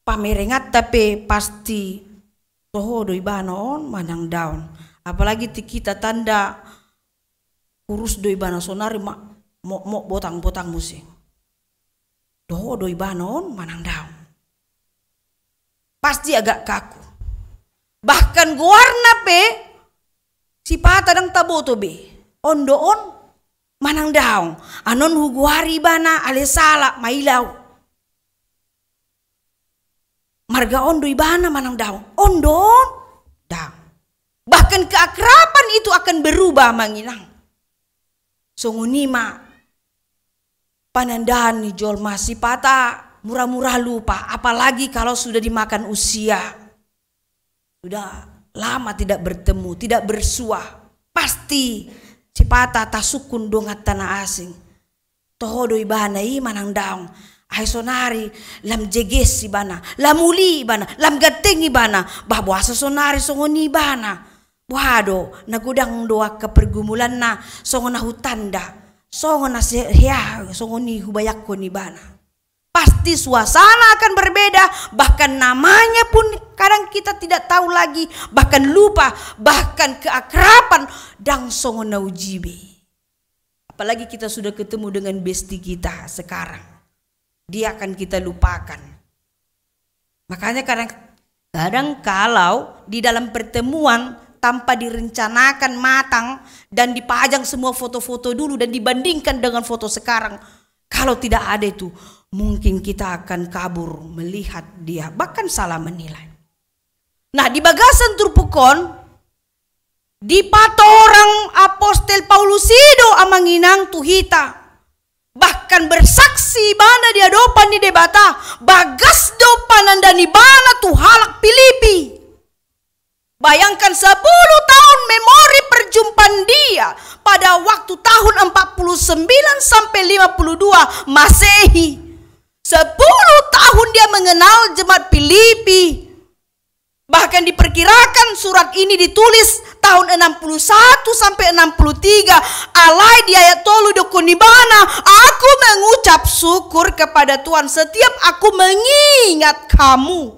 pamerenganta pe pasti toho do ibana on manang daong. Apalagi tingki tatanda kurus do ibana, sonari ma-, mokmok botang-botang muse. Toho do ibana on manang daong. Pasti agak kaku. Bahkan goarna pe sipata ndang taboto be. On do on manang daong. Anon hugoari ibana ale sala maila au. Marga on do ibana manang daong. On do on daong. Bahkan keakraban itu akan berubah, Amang Inang. Songon i ma panandaan ni jolma, sipata mura-mura lupa, apalagi kalau sudah dimakan usia. Sudah lama tidak bertemu, tidak bersua. Pasti sipata tasungkun donganta na asing. Toho do ibana i manang daong. Ai sonari lam jeges ibana, lam uli ibana, lam ganteng ibana. Bah, boasa sonari songon i ibana? Boha do, na godang do angka pergumulanna, songon na hutanda, songon na se-, hea, songon i hubayangkon ibana. Pasti suasana akan berbeda, bahkan namanya pun kadang kita tidak tahu lagi, bahkan lupa, bahkan keakraban ndang songon na uji be. Apalagi kita sudah ketemu dengan bestie kita sekarang, dia akan kita lupakan. Makanya kadang, kadang kalau di dalam pertemuan tanpa direncanakan matang dan dipajang semua foto-foto dulu dan dibandingkan dengan foto sekarang, kalau tidak ada itu, mungkin kita akan kabur melihat dia, bahkan salah menilai. Nah, di bagasan turpuk on, dipatorang apostel Paulus i do, Amang Inang, tu hita. Bahkan bersaksi ibana di adopan ni Debata, bagas do panandaan ibana tu halak Filipi. Bayangkan, sepuluh tahun memori perjumpaan dia pada waktu tahun empat puluh sembilan sampai lima puluh dua Masehi. Sepuluh tahun dia mengenal jemaat Filipi. Bahkan diperkirakan surat ini ditulis tahun enam puluh satu sampai enam puluh tiga. Alai di ayat tolu didok ibana, "Aku mengucap syukur kepada Tuhan setiap aku mengingat kamu."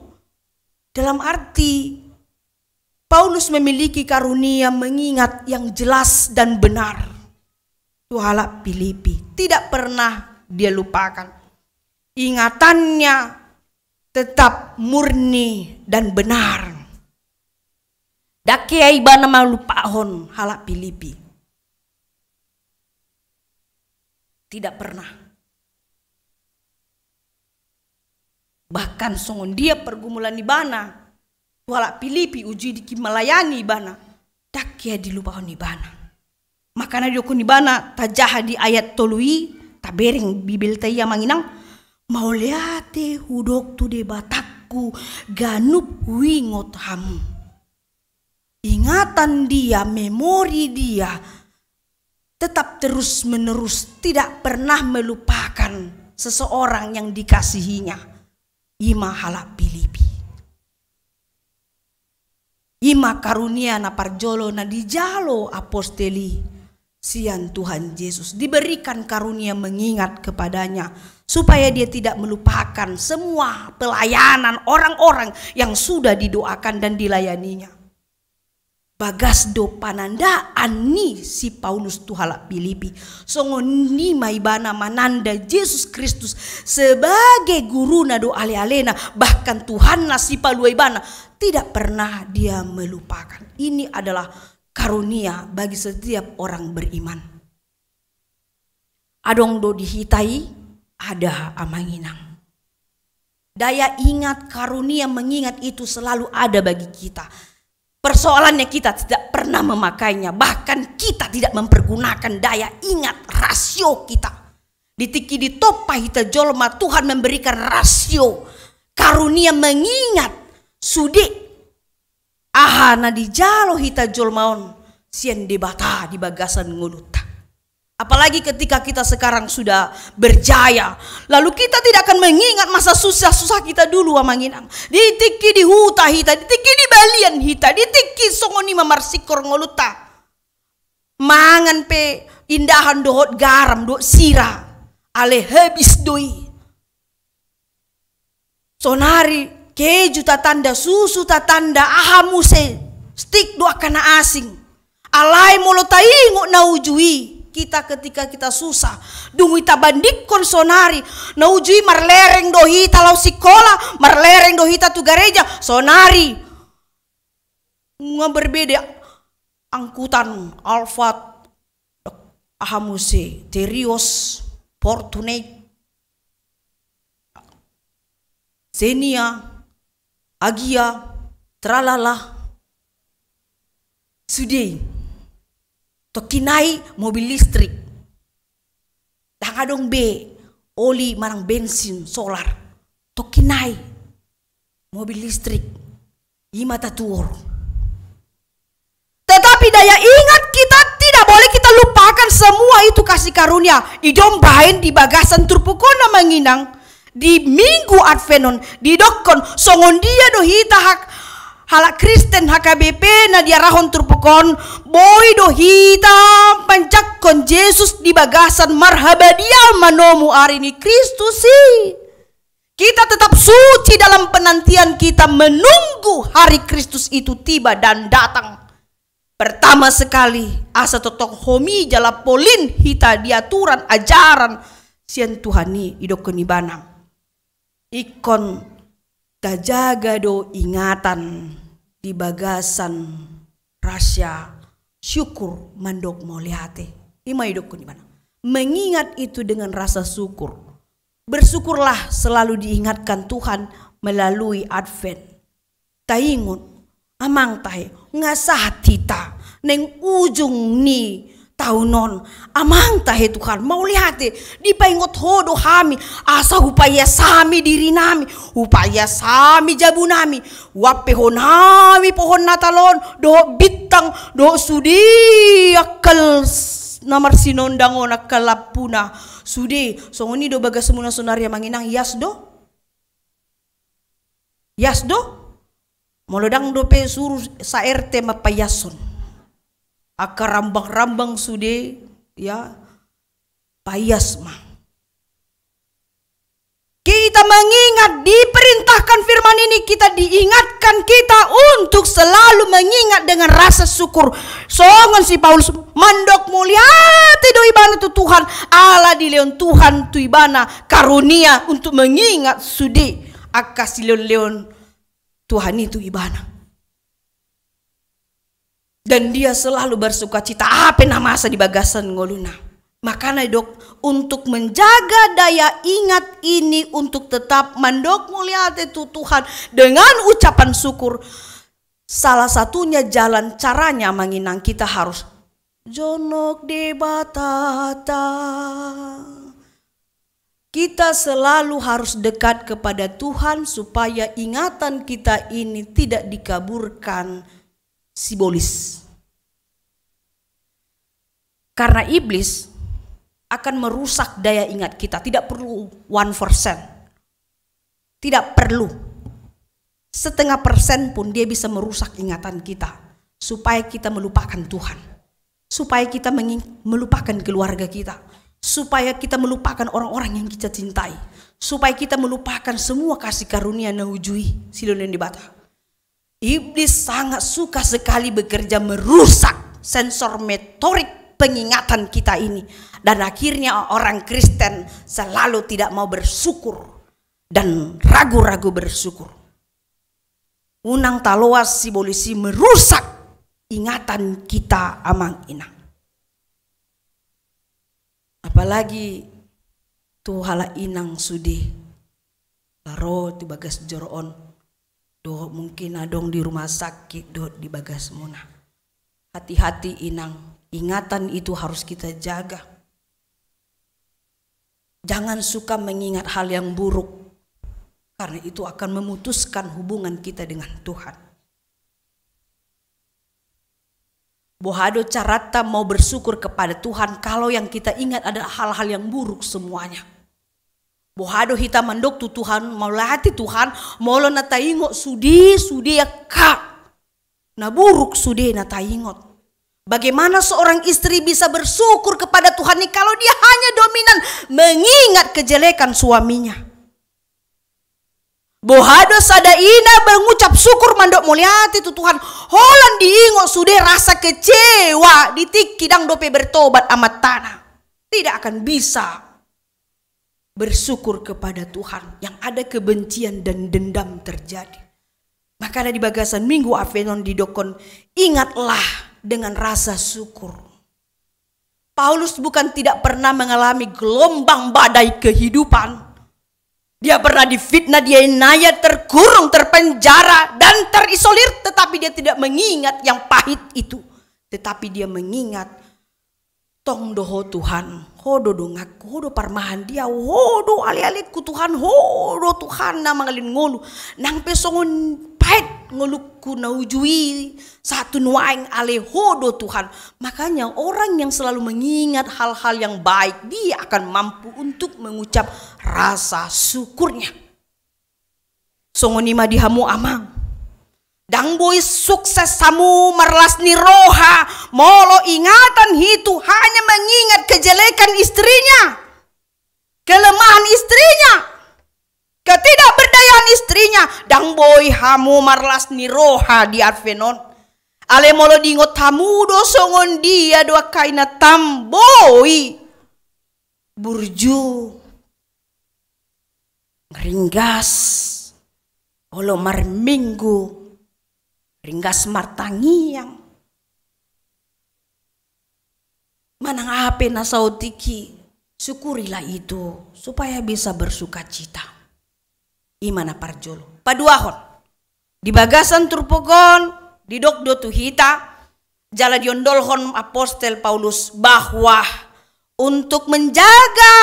Dalam arti, Paulus memiliki karunia mengingat yang jelas dan benar. Tu halak Filipi, tidak pernah dia lupakan. Ingatannya tetap murni dan benar. Ndang hea ibana malupahon halak Filipi. Tidak pernah. Bahkan songon dia pergumulan ibana tu halak Filipi, uji tingki melayani ibana, ndang hea dilupahon ibana. Makana didok ibana tajaha di ayat tolu i, tabereng Bibelta i, Amang Inang, "Mauliate hudok tu Debatangku ganup huingot hamu." Ingatan dia, memori dia tetap terus-menerus, tidak pernah melupakan seseorang yang dikasihinya. I ma halak Filipi. I ma karunia na parjolo na dijalo apostel i sian Tuhan Jesus. Diberikan karunia mengingat kepadanya, supaya dia tidak melupakan semua pelayanan orang-orang yang sudah didoakan dan dilayaninya. Bagas do panandaan ni si Paulus tu halak Filipi. Songon i ma ibana mananda Jesus Kristus sebagai guruna dohot ale-alena, bahkan Tuhanna, sipalua ibana. Tidak pernah dia melupakan. Ini adalah karunia bagi setiap orang beriman. Adong do di hita i? Ada, Amang Inang. Daya ingat, karunia mengingat itu selalu ada bagi kita. Persoalannya, kita tidak pernah memakainya, bahkan kita tidak mempergunakan daya ingat, rasio kita. Di tingki ditompa hita jolma, Tuhan memberikan rasio, karunia mengingat sude aha na dijalo hita jolma on sian Debata di bagasan ngolunta. Apalagi ketika kita sekarang sudah berjaya, lalu kita tidak akan mengingat masa susah-susah kita dulu, Amang Inang. Di tingki di huta hita, di tingki di balian hita, di tingki songon i ma marsingkor ngolunta. Mangan pe indahan dohot garam dohot sira, alai habis do i. Sonari keju tatanda, susu tatanda, aha muse, stik do angka na asing. Alai molo taingot na uju i, kita ketika kita susah, dung i tabandingkon sonari, na uju i marlereng do hita laho sikola, marlereng do hita tu gareja, sonari. Nunga berbeda angkutan, Alphard, aha muse, Terios, Fortuner, Xenia, Agia, tralala. Sude i. Tongkin nai mobil listrik. Ndang adong be oli manang bensin, solar. Tongkin nai mobil listrik. I ma tatuhor. Tetapi daya ingat kita, tidak boleh kita lupakan semua itu kasih karunia. I do umbahen di bagasan turpuk on, amang inang, di Minggu Advent on, didokkon songon dia do hita hak, halak Kristen H K B P na diarahon turpuk on, boi do hita manjangkon Jesus di bagasan marhabadia manomu ari ni Kristus i. Kita tetap suci dalam penantian kita menunggu hari Kristus itu tiba dan datang. Pertama sekali, asa tongtong homi jala polin hita di aturan ajaran sian Tuhan i, didokkon ibana. Ingkon tajaga do ingatan di bagasan rasa syukur mandok mauliate. I ma didokkon ibana. Mengingat itu dengan rasa syukur. Bersyukurlah selalu diingatkan Tuhan melalui Advent. Taingot, amang tahe, nga sahat hita, naeng ujung ni taon on. Amang tahe Tuhan, mauliate, dipaingot Ho do hami, asa hupaias hami dirinami, hupaias hami jabunami, huampehon hami pohon Natal on, dohot bintang, dohot sude angka s-, na marsinondang on, angka lampuna. Sude, songon i do bagasmuna sonari, amang inang, ias do? Ias do? Molo ndang dope, suru sa-R T ma paiashon. Angka rambang-rambang sude, ya, paias ma. Kita mengingat, diperintahkan firman ini, kita diingatkan kita untuk selalu mengingat dengan rasa syukur. Songon si Paulus, mandok mauliate do ibana tu Tuhan, ala dilehon Tuhan tu ibana karunia untuk mengingat sude angka silehon-lehon Tuhan i tu ibana. Dan dia selalu bersukacita, aha pe na masa di bagasan ngoluna. Makana didok, untuk menjaga daya ingat ini untuk tetap mandok mauliate tu Tuhan dengan ucapan syukur, salah satunya jalan caranya, amang inang, kita harus jonok Debatanta. Kita selalu harus dekat kepada Tuhan supaya ingatan kita ini tidak dikaburkan sibolis. Karena iblis akan merusak daya ingat kita, tidak perlu one percent. Tidak perlu setengah persen pun dia bisa merusak ingatan kita, supaya kita melupakan Tuhan, supaya kita menging-, melupakan keluarga kita, supaya kita melupakan orang-orang yang kita cintai, supaya kita melupakan semua kasih karunia na uju i silehon ni Debata. Iblis sangat suka sekali bekerja merusak sensor motorik pengingatan kita ini. Dan akhirnya orang Kristen selalu tidak mau bersyukur dan ragu-ragu bersyukur. Unang taloas sibolis i merusak ingatan kita, amang inang. Apalagi tu halak inang sude na ro tu bagas joro on, dohot mungkin adong di rumah sakit dohot di bagasmuna. Hati-hati inang, ingatan itu harus kita jaga. Jangan suka mengingat hal yang buruk, karena itu akan memutuskan hubungan kita dengan Tuhan. Boha do caranta mau bersyukur kepada Tuhan kalau yang kita ingat adalah hal-hal yang buruk semuanya? Boha do hita mandok tu Tuhan, mauliate Tuhan, molo na taingot sude, sude angka na buruk sude na taingot? Bagaimana seorang istri bisa bersyukur kepada Tuhan ini kalau dia hanya dominan mengingat kejelekan suaminya? Boha do sada ina mengucap syukur mandok mauliate tu Tuhan, holan diingot sude rasa kecewa di tingki ndang dope bertobat amantana. Tidak akan bisa bersyukur kepada Tuhan, yang ada kebencian dan dendam terjadi. Makana di bagasan Minggu Advent on didokkon, ingatlah dengan rasa syukur. Paulus bukan tidak pernah mengalami gelombang badai kehidupan. Dia pernah difitnah, dianiaya, terkurung, terpenjara, dan terisolir, tetapi dia tidak mengingat yang pahit itu. Tetapi dia mengingat, tong do Ho Tuhan, Ho do donganku, Ho do parmahan di ahu, Ho do alealengku Tuhan, Ho do Tuhan na mangalehon ngolu. Nang pe songon paet ngolungku na uju i, sahat tu nuaeng, ale Ho do Tuhan. Makanya orang yang selalu mengingat hal-hal yang baik, dia akan mampu untuk mengucap rasa syukurnya. Songon i ma di hamu amang. Ndang boi sukses hamu marlas ni roha molo ingatan hitu hanya mengingat kejelekan istrinya, kelemahan istrinya, ketidakberdayaan istrinya. Ndang boi hamu marlas ni roha di Advent on. Ale molo diingot hamu do songon dia do angka inantam boi burju, ringgas, olo marminggu, ringgas martangiang, manang aha pe na saotik i, syukurilah itu supaya bisa bersukacita. I ma na parjolo. Paduahon, di bagasan turpuk on didok do tu hita, jala diondolhon apostel Paulus bahwa untuk menjaga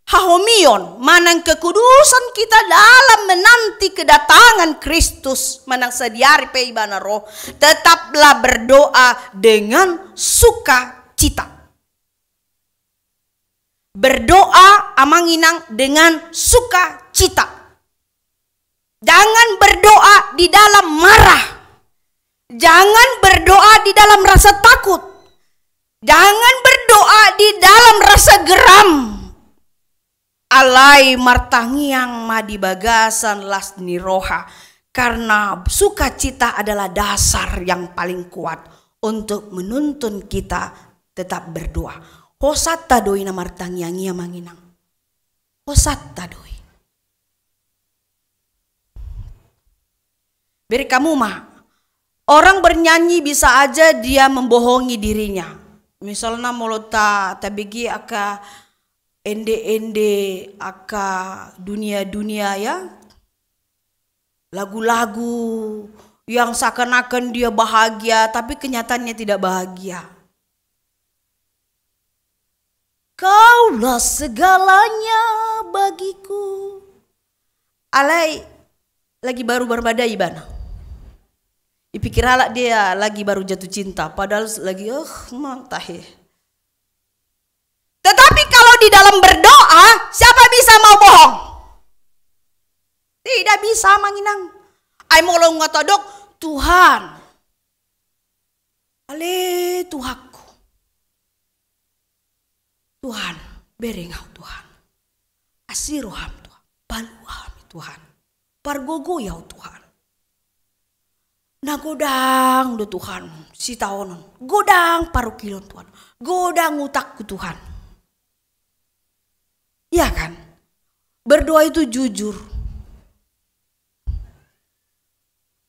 hahomion manang kekudusan kita dalam menanti kedatangan Kristus, manang sadihari pe Ibana ro, tetaplah berdoa dengan sukacita. Berdoa, amang inang, dengan sukacita. Jangan berdoa di dalam marah. Jangan berdoa di dalam rasa takut. Jangan berdoa di dalam rasa geram. Alai martangiang ma di bagasan las ni roha, karena sukacita adalah dasar yang paling kuat untuk menuntun kita tetap berdoa. Hosanta do i na martangiang i, amang inang. Hosanta do i. Bereng hamu ma. Orang bernyanyi bisa aja dia membohongi dirinya. Misalna molo ta, tabege angka ende-ende angka dunia-dunia ya, lagu-lagu yang seakan-akan dia bahagia, tapi kenyataannya tidak bahagia. Kaulah segalanya bagiku. Alai lagi baru marbadai ibana. Dipikir halak dia lagi baru jatuh cinta, padahal lagi, eh, mantahe. Tetapi kalau di dalam berdoa, siapa bisa mau bohong? Tidak bisa, amang inang. Ai molo nunga tadok, Tuhan, ale Tuhanku. Tuhan, bereng ahu Tuhan. Asi roham Tuhan. Palua hami Tuhan. Pargogoi ahu Tuhan. Na godang do Tuhan sitaonon. Godang parungkilon Tuhan. Godang utangku Tuhan. Iya kan? Berdoa itu jujur.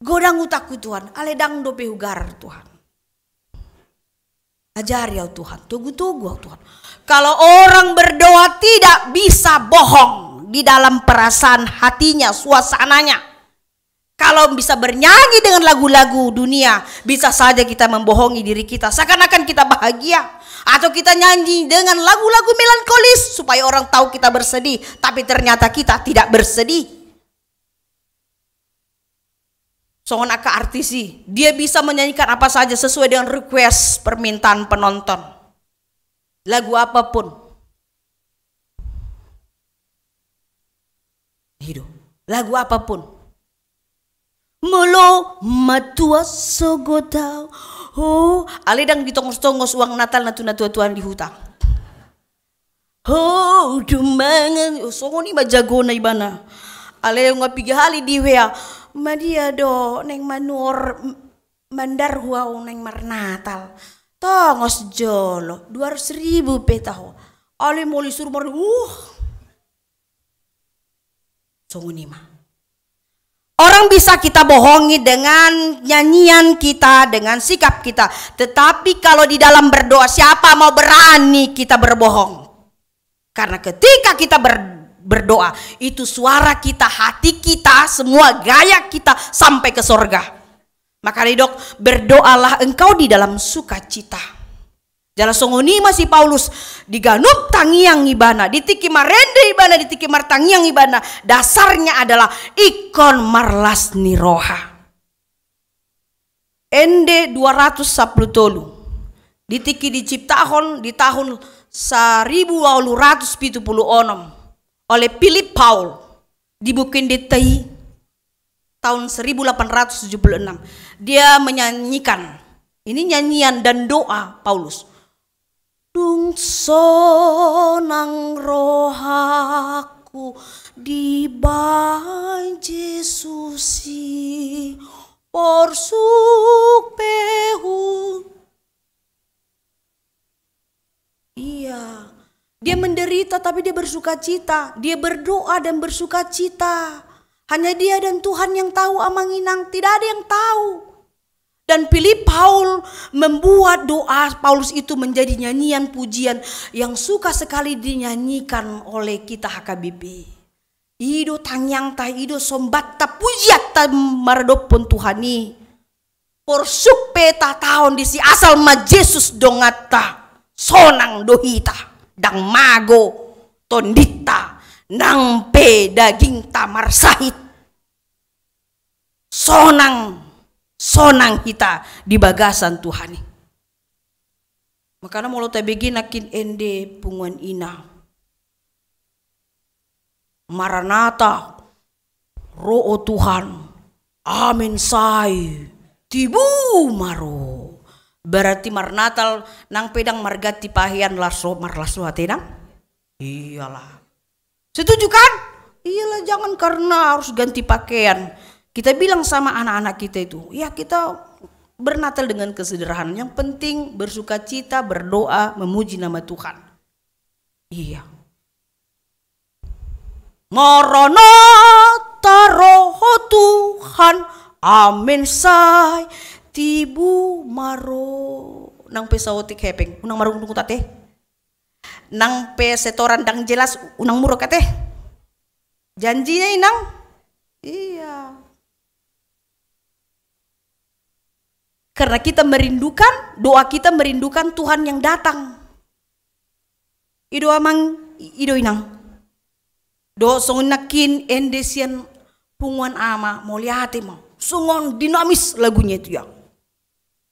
Godang utangku Tuhan, ale ndang dope hugarar Tuhan. Ajari ahu Tuhan, togu-togu ahu Tuhan. Kalau orang berdoa tidak bisa bohong di dalam perasaan hatinya, suasananya. Kalau bisa bernyanyi dengan lagu-lagu dunia, bisa saja kita membohongi diri kita. Seakan-akan kita bahagia. Atau kita nyanyi dengan lagu-lagu melankolis supaya orang tahu kita bersedih, tapi ternyata kita tidak bersedih. Songon angka artis i, dia bisa menyanyikan apa saja sesuai dengan request, permintaan penonton. Lagu apapun. I do. Lagu apapun. Molo matua sogot ahu. Oh, ale ndang ditongos-tongos uang Natal na tu natua-tua di huta. Ho, dumbangan, oh, songon i ma jagona ibana. Alai nunga piga hali di W A, ma dia do naeng manuhor, mandar hu ahu naeng marnatal. Tongos jolo, dua ratus ribu pe taho. Alai molo isuru mar, uh. Songon i ma. Orang bisa kita bohongi dengan nyanyian kita, dengan sikap kita. Tetapi kalau di dalam berdoa, siapa mau berani kita berbohong? Karena ketika kita ber-, berdoa, itu suara kita, hati kita, semua gaya kita sampai ke sorga. Makana didok, "Berdoalah engkau di dalam sukacita." Jala songon i ma si Paulus, di ganup tangiang ibana, di tingki marende ibana, di tingki martangiang ibana, dasarnya adalah ingkon marlas ni roha. Ende dua ratus sampulu tolu. Di tingki diciptahon di tahun saribu walu ratus pitu pulu onom oleh Philip Paul di buku Endenta i tahun seribu delapan ratus tujuh puluh enam. Dia menyanyikan, ini nyanyian dan doa Paulus. Dung sonang rohangku dibahen Jesus i, porsuk pe hu. Iya. Dia menderita, tapi dia bersukacita. Dia berdoa dan bersukacita. Hanya dia dan Tuhan yang tahu, Amang Inang. Tidak ada yang tahu. Dan Philip Paul membuat doa Paulus itu menjadi nyanyian pujian yang suka sekali dinyanyikan oleh kita H K B P. I do tangiangta, i do sombatta, pujianta maradophon Tuhan i. Porsuk pe tahatahon disi, asal ma Jesus donganta, sonang do hita, ndang mago tondinta, nang pe dagingta marsahit. Sonang, sonang hita di bagasan Tuhan i. Makana molo tabege nangkin ende punguan ina. Maranatha, ro o Tuhan, amen sae, tibu ma ro. Berarti marnatal nang pe ndang marganti pahean, las ro, marlas ro hita nang? Iyalah. Setuju kan? Iyalah, jangan karena harus ganti pakaian. Kita bilang sama anak-anak kita itu, ya, kita bernatal dengan kesederhanaan. Yang penting bersukacita, berdoa, memuji nama Tuhan. Iya. Maranatha, ro o Tuhan, amen sae, tibu ma ro. Nang pe saotik hepeng, unang marungutungut ate. Nang pe setoran ndang jelas, unang muruk ate. Janjinya, Inang? Iya. Karena kita merindukan, doa kita merindukan Tuhan yang datang. I do, Amang, i do, Inang. Dohot songon nangkin ende sian punguan ama, mauliate ma. Songon dinamis lagunya itu, ya.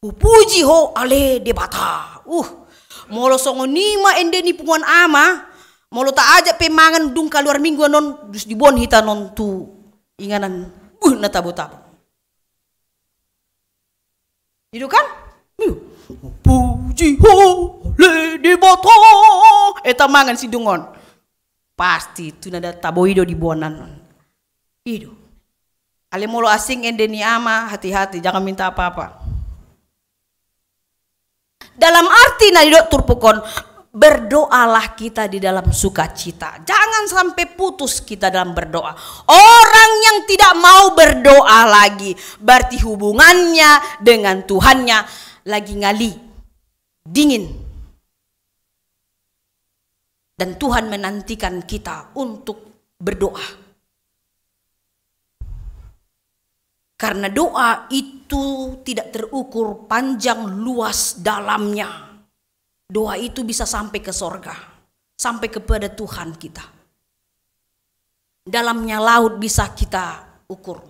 Hupuji Ho ale Debata. Uh, molo songon i ma ende ni punguan ama, molo taajak pe mangan dung kaluar minggu annon, dus diboan hita annon tu inganan, uh, na tabo-tabo. I do kan? Hupuji Ho ale Debata. Eta mangan sidung on. Pasti tu na tabo i do diboan annon. I do. Alai molo asing ende ni ama, hati-hati, jangan minta apa-apa. Dalam arti na didok turpuk on, berdoalah kita di dalam sukacita. Jangan sampai putus kita dalam berdoa. Orang yang tidak mau berdoa lagi, berarti hubungannya dengan Tuhannya lagi ngali, dingin. Dan Tuhan menantikan kita untuk berdoa. Karena doa itu tidak terukur panjang, luas, dalamnya. Doa itu bisa sampai ke sorga, sampai kepada Tuhan kita. Dalamnya laut bisa kita ukur,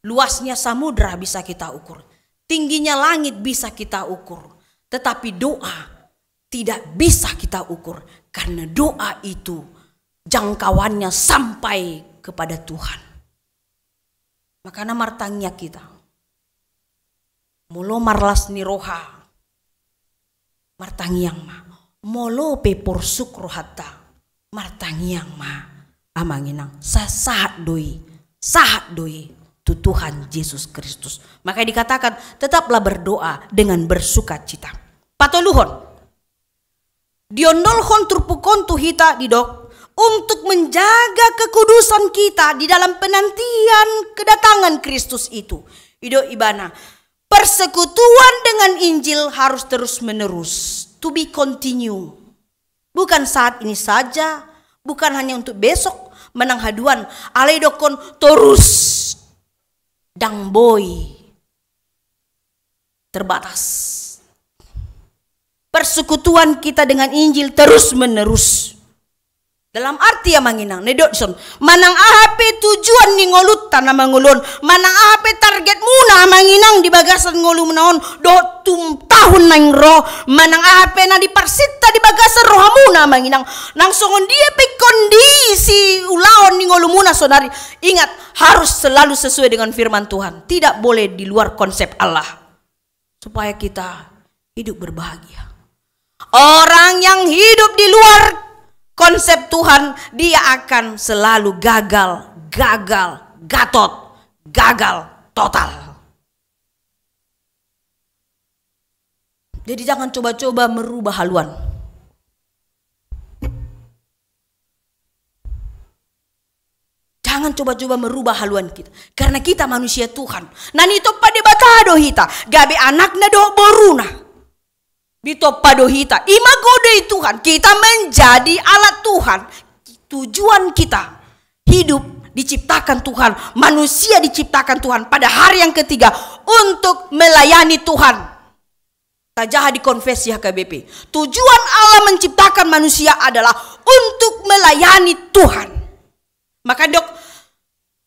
luasnya samudra bisa kita ukur, tingginya langit bisa kita ukur, tetapi doa tidak bisa kita ukur, karena doa itu jangkauannya sampai kepada Tuhan. Makana martangiang hita. Molo marlas ni roha, martangiang ma. Molo pe porsuk rohanta, martangiang ma. Amang Inang, sa-, sahat do i. sahat do i tu Tuhan Jesus Kristus. Maka dikatakan, tetaplah berdoa dengan bersukacita. Patoluhon, diondolhon turpuk on tu hita, didok, untuk menjaga kekudusan kita di dalam penantian kedatangan Kristus itu. Didok ibana, persekutuan dengan Injil harus terus-menerus, to be continue. Bukan saat ini saja, bukan hanya untuk besok, manang haduan, alai didokkon torus. Ndang boi terbatas. Persekutuan kita dengan Injil terus-menerus. Dalam arti, amang inang, na didok dison, manang aha pe tujuan ni ngolunta na mangolu on, manang aha pe targetmuna, amang inang, di bagasan ngolumuna on, dohot tu tahun naeng ro, manang aha pe na diparsinta di bagasan rohamuna, amang inang, nang songon dia pe kondisi ulaon ni ngolumuna saonari, ingat, harus selalu sesuai dengan firman Tuhan. Tidak boleh di luar konsep Allah. Supaya kita hidup berbahagia. Orang yang hidup di luar konsep Tuhan, dia akan selalu gagal, gagal, gatot, gagal total. Jadi, jangan coba-coba merubah haluan. Jangan coba-coba merubah haluan kita. Karena kita manusia Tuhan. Na ditompa Debata do hita. Gabe anakna dohot boruna. Ditompa do hita. I ma godang ni Tuhan. Kita menjadi alat Tuhan. Tujuan kita hidup diciptakan Tuhan. Manusia diciptakan Tuhan pada hari yang ketiga untuk melayani Tuhan. Tajaha di konfesi H K B P. Tujuan Allah menciptakan manusia adalah untuk melayani Tuhan. Maka didok,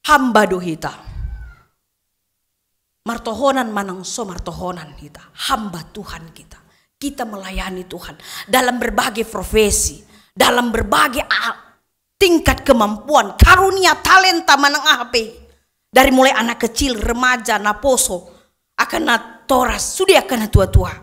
hamba do hita. Martohonan manang so martohonan hita. Hamba Tuhan kita. Kita melayani Tuhan dalam berbagai profesi, dalam berbagai a-, tingkat kemampuan, karunia, talenta, manang aha pe. Dari mulai anak kecil, remaja, naposo, angka natoras, sude angka natua-tua.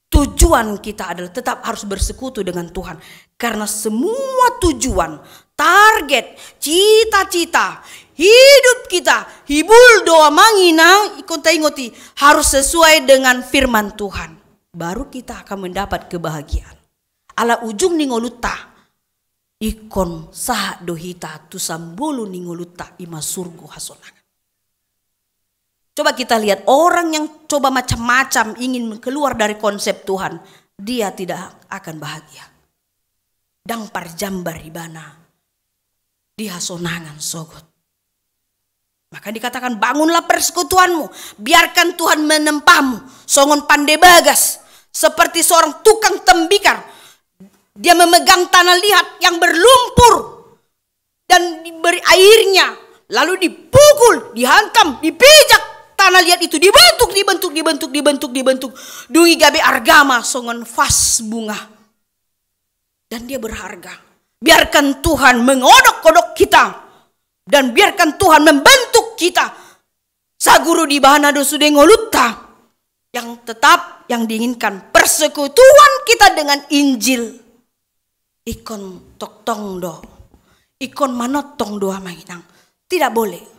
Tujuan kita adalah tetap harus bersekutu dengan Tuhan. Karena semua tujuan, target, cita-cita, hidup kita, hibul do, amang inang, ingkon taingot i, harus sesuai dengan firman Tuhan. Baru kita akan mendapat kebahagiaan. Ala ujung ni ngolunta, ingkon sahat do hita tu sambulu ni ngolunta, i ma surgo hasonangan. Coba kita lihat, orang yang coba macam-macam ingin keluar dari konsep Tuhan, dia tidak akan bahagia. Ndang parjambar ibana di hasonangan sogot. Maka dikatakan, bangunlah persekutuanmu, biarkan Tuhan menempahmu songon pande bagas, seperti seorang tukang tembikar. Dia memegang tanah liat yang berlumpur dan diberi airnya, lalu dipukul, dihantam, dipijak tanah liat itu, dibentuk, dibentuk, dibentuk, dibentuk, dibentuk. Dung i gabe arga ma songon vas bunga. Dan dia berharga. Biarkan Tuhan mengodok-odok kita. Dan biarkan Tuhan membentuk kita. Saguru di ibana do sude ngolunta. Yang tetap, yang diinginkan, persekutuan kita dengan Injil. Ingkon tongtong do. Ingkon manongtong do, amang inang. Tidak boleh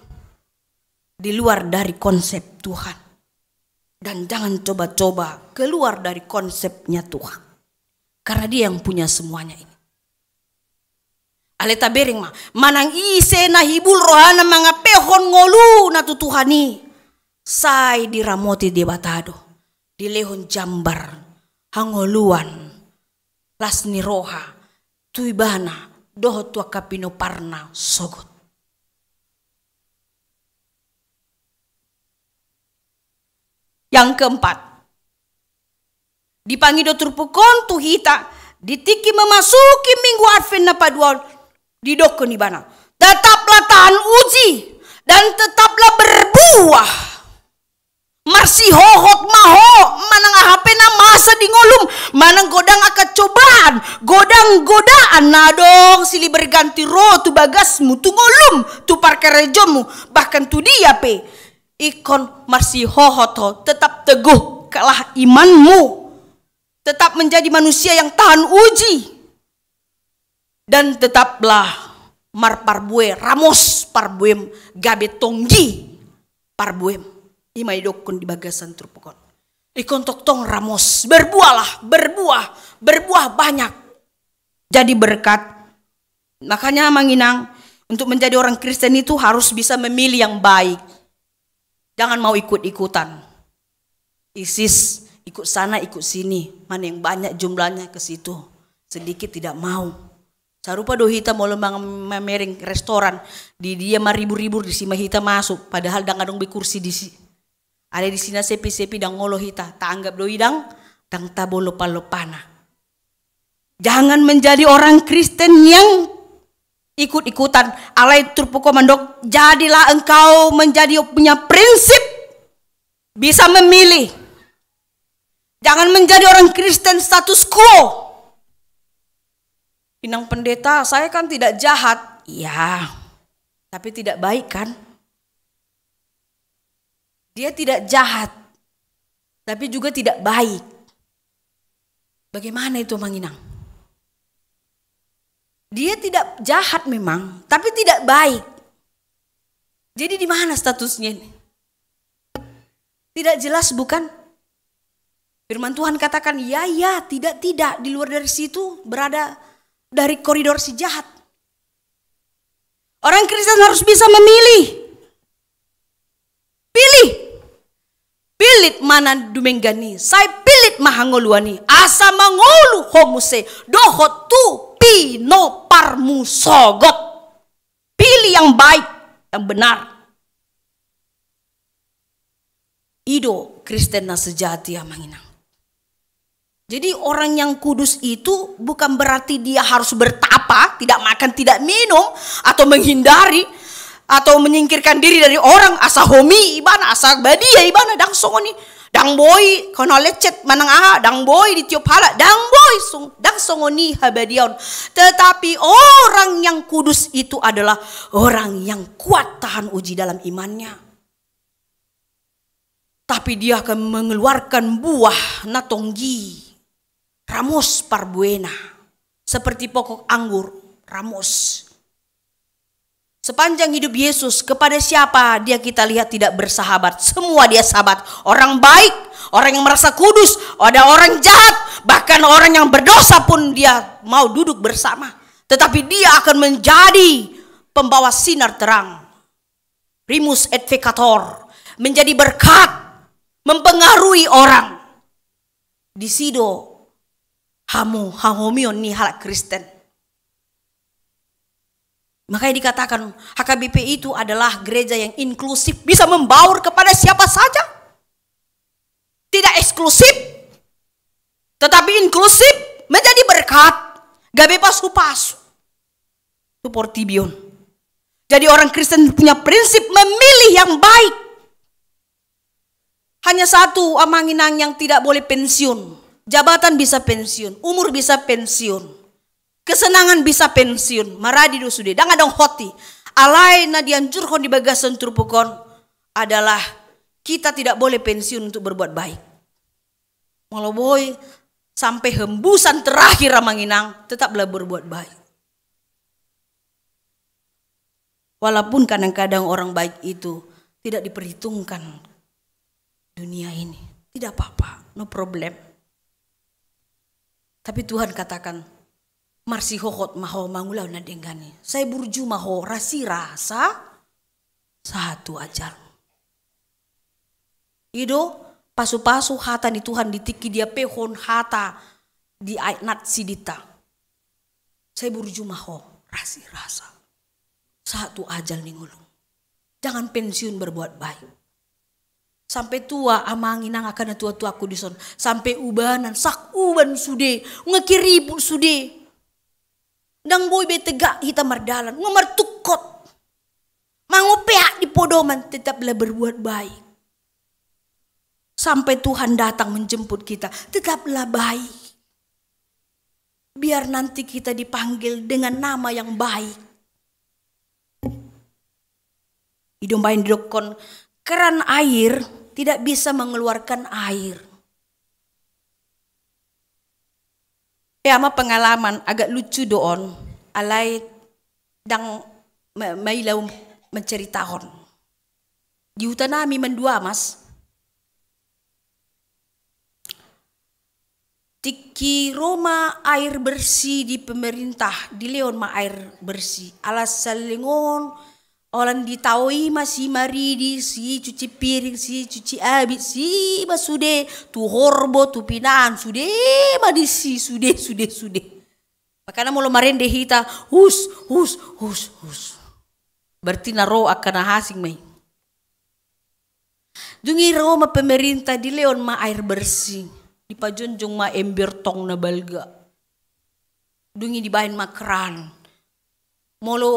di luar dari konsep Tuhan. Dan jangan coba-coba keluar dari konsepnya Tuhan. Karena Dia yang punya semuanya ini. Alai tabereng ma, manang ise na hibul rohana mangampehon ngoluna tu Tuhan i, sai diramoti Debata do, dilehon jambar hangoluan, las ni roha, tu ibana dohot tu angka pinomparna sogot. Yang keempat, dipangido turpuk on tu hita di tingki memasuki Minggu Advent na paduahon, didokkon ibana, tetaplah tahan uji dan tetaplah berbuah. Marsihohot ma ho manang aha pe na masa di ngolum, manang godang angka cobaan, godang godaan na adong silih berganti ro tu bagasmu, tu ngolum, tu parkarejomu, bahkan tu dia pe. Ingkon marsihohot ho, tetap teguhkanlah imanmu, tetap menjadi manusia yang tahan uji, dan tetaplah marparbue ramos parbuem, gabe tonggi parbuem. I ma didokkon di bagasan turpuk on. Ingkon tongtong ramos, berbuahlah, berbuah, berbuah banyak. Jadi berkat. Makanya, Amang Inang, untuk menjadi orang Kristen itu harus bisa memilih yang baik. Jangan mau ikut-ikutan. Isis, ikut sana, ikut sini. Mana yang banyak jumlahnya, ke situ. Sedikit tidak mau. Sarupa do hita molo mang-, mamereng restoran, di dia maribur-ribur, disi ma hita masuk, padahal ndang adong be kursi disi. Alai disi na sepi-sepi, ndang olo hita, taanggap do i ndang, ndang tabo lopa-lopana. Jangan menjadi orang Kristen yang ikut-ikutan. Alai turpuk on mandok, jadilah engkau menjadi punya prinsip, bisa memilih. Jangan menjadi orang Kristen status quo. Inang pendeta, saya kan tidak jahat. Ya, tapi tidak baik kan? Dia tidak jahat, tapi juga tidak baik. Bagaimana itu, Amang Inang? Dia tidak jahat memang, tapi tidak baik. Jadi di mana statusnya ini? Tidak jelas, bukan? Firman Tuhan katakan, ya, ya, tidak, tidak. Di luar dari situ, berada dari koridor si jahat. Orang Kristen harus bisa memilih. Pilih. Pillit ma na dumenggan i, sai pillit ma hangoluan i, asa mangolu ho muse dohot tu pinoparmu sogot. Pilih yang baik, yang benar. I do Kristen na sejati, Amang Inang. Jadi orang yang kudus itu bukan berarti dia harus bertapa, tidak makan, tidak minum, atau menghindari, atau menyingkirkan diri dari orang, asa homi ibana, asa badia ibana, ndang songon i. Ndang boi kena lecet manang aha, ndang boi ditiop halak, ndang boi song-, ndang songon i habadiaon. Tetapi orang yang kudus itu adalah orang yang kuat tahan uji dalam imannya. Tapi dia akan mengeluarkan buah na tonggi, ramos parbuena, seperti pokok anggur, ramos. Sepanjang hidup Yesus, kepada siapa dia kita lihat tidak bersahabat? Semua dia sahabat. Orang baik, orang yang merasa kudus, ada orang jahat, bahkan orang yang berdosa pun dia mau duduk bersama. Tetapi dia akan menjadi pembawa sinar terang. Primus et peccator, menjadi berkat, mempengaruhi orang. Disi do hamu hahomion ni halak Kristen. Makanya dikatakan H K B P itu adalah gereja yang inklusif, bisa membaur kepada siapa saja. Tidak eksklusif, tetapi inklusif, menjadi berkat, gabe pasu-pasu tu portibi on. Jadi orang Kristen punya prinsip memilih yang baik. Hanya satu, Amang Inang, yang tidak boleh pensiun. Jabatan bisa pensiun, umur bisa pensiun, kesenangan bisa pensiun, maradi do sude, ndang adong hot i. Alai na dianjurhon di bagasan turpuk on adalah kita tidak boleh pensiun untuk berbuat baik. Molo boi sampai hembusan terakhir, Amang Inang, tetaplah berbuat baik. Walaupun kadang-kadang orang baik itu tidak diperhitungkan dunia ini, tidak apa-apa, no problem. Tapi Tuhan katakan, marsihohot ma ho mangulahon na denggan i. Sai burju ma ho, rasirasa, sahat tu ajal. I do pasu-pasu hata ni Tuhan di tingki diapehon hata di ayat sidinta. Sai burju ma ho, rasirasa, sahat tu ajal ni ngolum. Jangan pensiun berbuat baik. Sampai tua, Amang Inang, angka na tua-tuangku dison, sampai ubanan, sak uban sude, nunga ribut sude. Ndang boi be tegak hita mardalan, nunga martungkot. Mangopeak di podoman, tetaplah berbuat baik. Sampai Tuhan datang menjemput kita, tetaplah baik. Biar nanti kita dipanggil dengan nama yang baik. I do umbahen didokkon, keran air tidak bisa mengeluarkan air. Ia ma pengalaman, agak lucu do on, alai ndang ma-, maila um-, menceritahon. Di huta nami Manduamas, tingki ro ma air bersih di pemerintah, dilehon ma air bersih. Ala saleleng on, holan di tao i ma simaridi, sicuci piring, sicuci abit, si ma sude, tu horbo, tu pinahan, sude ma disi, sude, sude, sude. Makana molo marende hita, hus, hus, hus, hus. Berarti na ro angka na asing ma i. Dung i ro ma pemerintah, dilehon ma air bersih, dipajongjong ma ember tong na balga. Dung i dibaen ma keran. Molo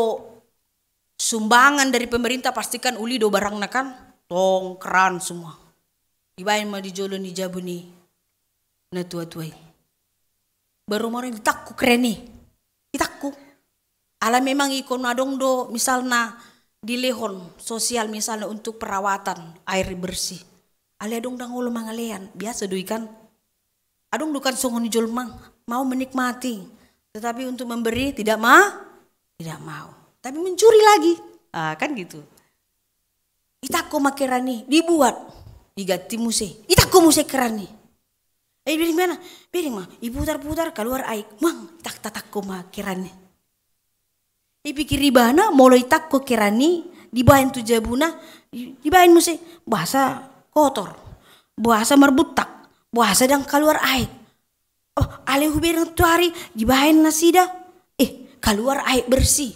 sumbangan dari pemerintah pasti kan uli do barangna kan, tong, keran semua. Dibaen ma di jolo ni jabu ni na tua-tua i. Baru molo ditangko keran i, ditangko. Ala memang ingkon adong do misalna dilehon sosial misalna untuk perawatan air bersih. Alai adong ndang olo mangalean, biasa do i kan. Adong do kan songon i jolma, mau menikmati, tetapi untuk memberi tidak ma-, tidak mau. Tapi mencuri lagi. Ah, kan gitu. Ditangko ma keran i, dibuat, diganti muse. Ditangko muse keran i. Eh, bereng ma, bereng ma, diputar-putar, keluar aek. Mang, tak-, tatangko ma keran i. Dipikir ibana, molo ditangko keran i, dibaen tu jabuna, di-, dibaen muse, boasa kotor, boasa marbuntak, boasa ndang kaluar aek. Oh, alai hubereng tu ari, dibaen nasida, eh, kaluar aek bersih.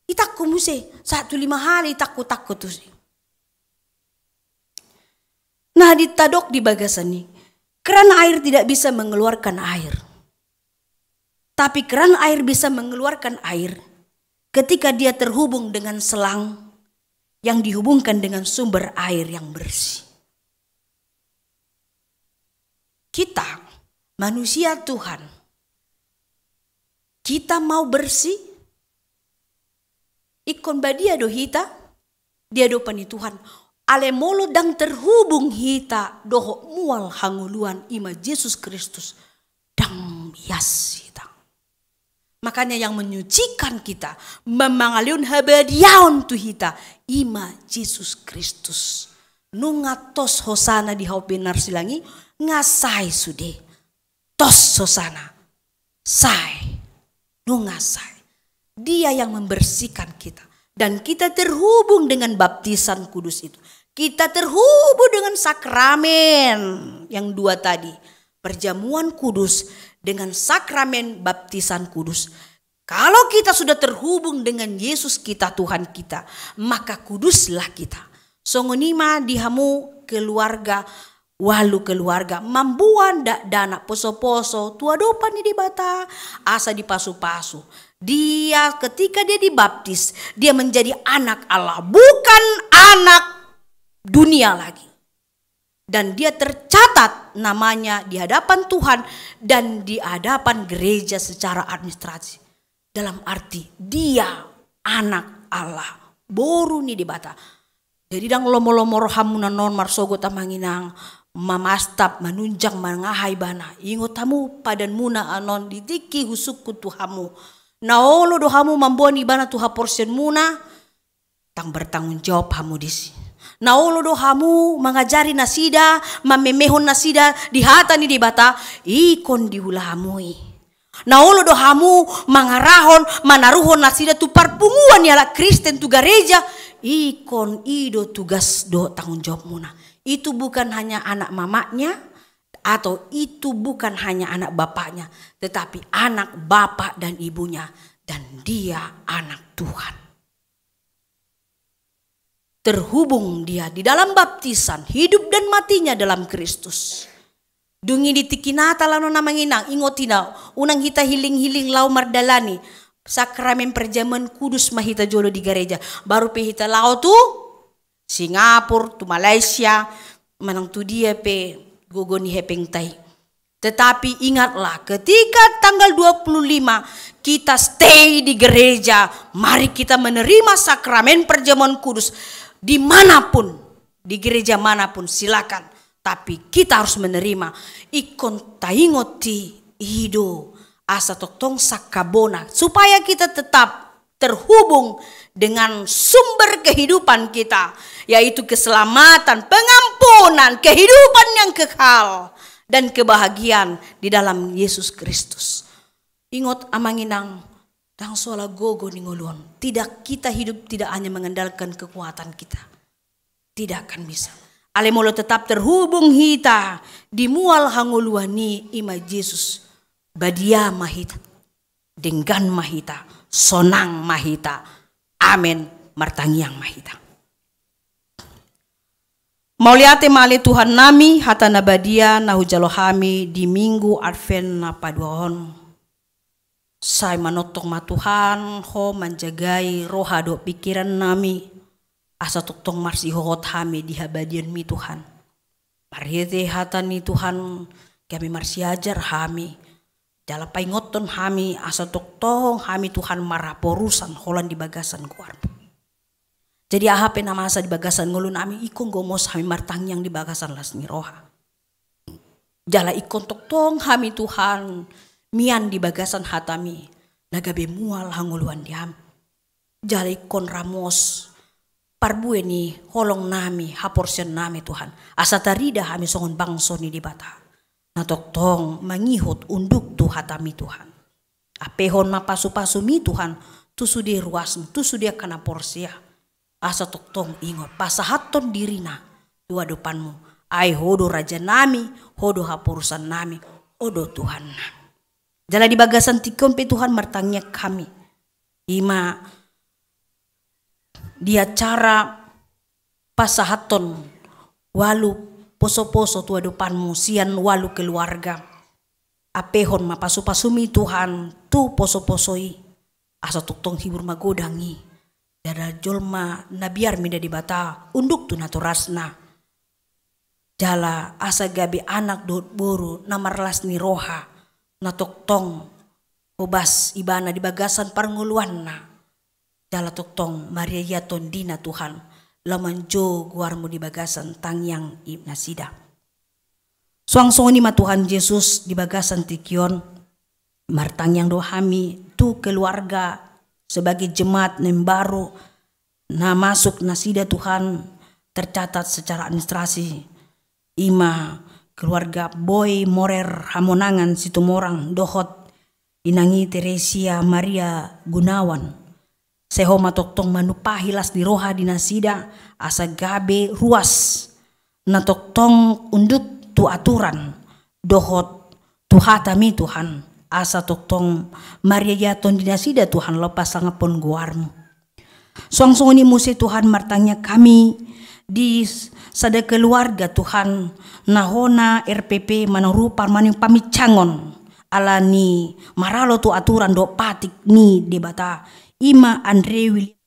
Ditangko muse, satu lima hali ditangko-tangko tusi. Nah, ditadok di bagasan i, keran air tidak bisa mengeluarkan air. Tapi keran air bisa mengeluarkan air ketika dia terhubung dengan selang yang dihubungkan dengan sumber air yang bersih. Kita, manusia Tuhan, kita mau bersih, ingkon badia do hita di adopan ni Tuhan. Alai molo ndang terhubung hita dohot mual hangoluan, i ma Jesus Kristus, ndang ias hita. Makanya yang menyucikan kita, mamangalehon habadiaon tu hita, i ma Jesus Kristus. Nunga tos hosana di hau pe narsilang i, nga sae sude. Tos hosana. Sae. Nunga sae. Dia yang membersihkan kita. Dan kita terhubung dengan baptisan kudus itu. Kita terhubung dengan sakramen yang dua tadi. Perjamuan kudus dengan sakramen baptisan kudus. Kalau kita sudah terhubung dengan Yesus kita, Tuhan kita, maka kuduslah kita. Songon i ma di hamu keluarga, ualu keluarga, mamboan dakdanak poso-poso tu adopan ni Debata, asa dipasu-pasu. Dia, ketika dia dibaptis, dia menjadi anak Allah, bukan anak dunia lagi. Dan dia tercatat namanya di hadapan Tuhan dan di hadapan gereja secara administrasi. Dalam arti dia anak Allah, boru ni Debata. Jadi ndang lomo-lomo rohamuna annon marsogot, amang inang, mamastap, manunjang, mangaha ibana. Ingot hamu padanmuna annon di tingki husungkun tu hamu. Na olo do hamu mamboan ibana tu haporseaonmuna, ndang bertanggung jawab hamu disi. Na olo do hamu mangajari nasida, mamemehon nasida di hata ni Debata, ingkon diula hamu i. Na olo do hamu mangarahon, manaruhon nasida tu parpunguan ni halak Kristen, tu gareja, ingkon i do tugas dohot tanggung jawabmuna. Itu bukan hanya anak mamaknya, atau itu bukan hanya anak bapaknya, tetapi anak bapak dan ibunya, dan dia anak Tuhan. Terhubung dia di dalam baptisan, hidup dan matinya dalam Kristus. Dung i di tingki Natal annon, amang inang, ingot hita, unang hita hiling-hiling laho mardalani. Sakramen perjamuan kudus ma hita jolo di gareja. Baru pe hita laho tu Singapura, tu Malaysia, manang tu dia pe gogo ni hepengta i. Tetapi ingatlah, ketika tanggal dua puluh lima kita stay di gereja, mari kita menerima sakramen perjamuan kudus dimanapun, di gereja manapun, silakan. Tapi kita harus menerima, ingkon taingot i, i do, asa tongtong sangkabona, supaya kita tetap terhubung dengan sumber kehidupan kita, yaitu keselamatan, pengampunan, kehidupan yang kekal, dan kebahagiaan di dalam Yesus Kristus. Ingot, Amang Inang, ndang soal gogo ni ngolu on. Tidak, kita hidup tidak hanya mengandalkan kekuatan kita. Tidak akan bisa. Alai molo tetap terhubung hita di mual hangoluan i, i ma Jesus, badia ma hita, denggan ma hita, sonang ma hita. Amen. Martangiang ma hita. Mauliate ma ale Tuhannami, hata na badia na hujalo hami di Minggu Advent na paduahon. Sai manongtong ma Tuhan, Ho manjagai roha dohot pingkirannami, asa tongtong marsihohot hami di habadiaonmi Tuhan. Marhite hata ni Tuhan, gabe marsiajar hami, jala paingothon hami, asa tongtong hami Tuhan marhaporusan holan di bagasan goarmu. Jadi aha pe na masa di bagasan ngolunami, ingkon gomos hami martangiang di bagasan las ni roha. Jala ingkon tongtong hami Tuhan mian di bagasan hatami, na gabe mual hangoluan di hami. Jala ingkon ramos parbue ni holongnami, haporseaonnami Tuhan. Asa tarida hami songon bangso ni Debata na tongtong mangihut unduk tu hatami Tuhan. Ampehon ma pasupasumi Tuhan, tu sude ruasmu, tu sude angka na porsea. Asa tongtong ingot, pasahathon dirina tu adopanmu. Ai Ho do rajanami, Ho do haporusannami, Ho do Tuhannami. Jala di bagasan tingki on pe Tuhan martangiang hami. I ma di acara pasahathon ualu posoposo tu adopanmu sian ualu keluarga. Ampehon ma pasupasumi Tuhan tu posoposo i. Asa tongtong hibur magodang i. Jala jolma na biar mida Debata unduk tu natorasna. Jala asa gabe anak dohot boru na marlas ni roha, na tongtong hobas ibana di bagasan parngoluanna. Jala tongtong marhitean tondina Tuhan, laho manjou goarmu di bagasan tangiang i nasida. Suang songon i ma Tuhan Jesus di bagasan tingki on, martangiang do hami tu keluarga sebagai jemaat na imbaru na masuk nasida Tuhan tercatat secara administrasi. I ma keluarga Boy Morer Hamonangan Situmorang dohot inang i Teresia Maria Gunawan. Sai Ho ma tongtong manumpahi las ni roha di nasida, asa gabe ruas na tongtong unduk tu aturan dohot tu hatami Tuhan, asa tongtong marhitean tondina nasida Tuhan laho pasangaphon goarmu. Suang songon i muse Tuhan martangiang hami di sada keluarga Tuhan, na hona R P P manorupa mani pamincangon ala ni maralo tu aturan dohot patik ni Debata, i ma Andre William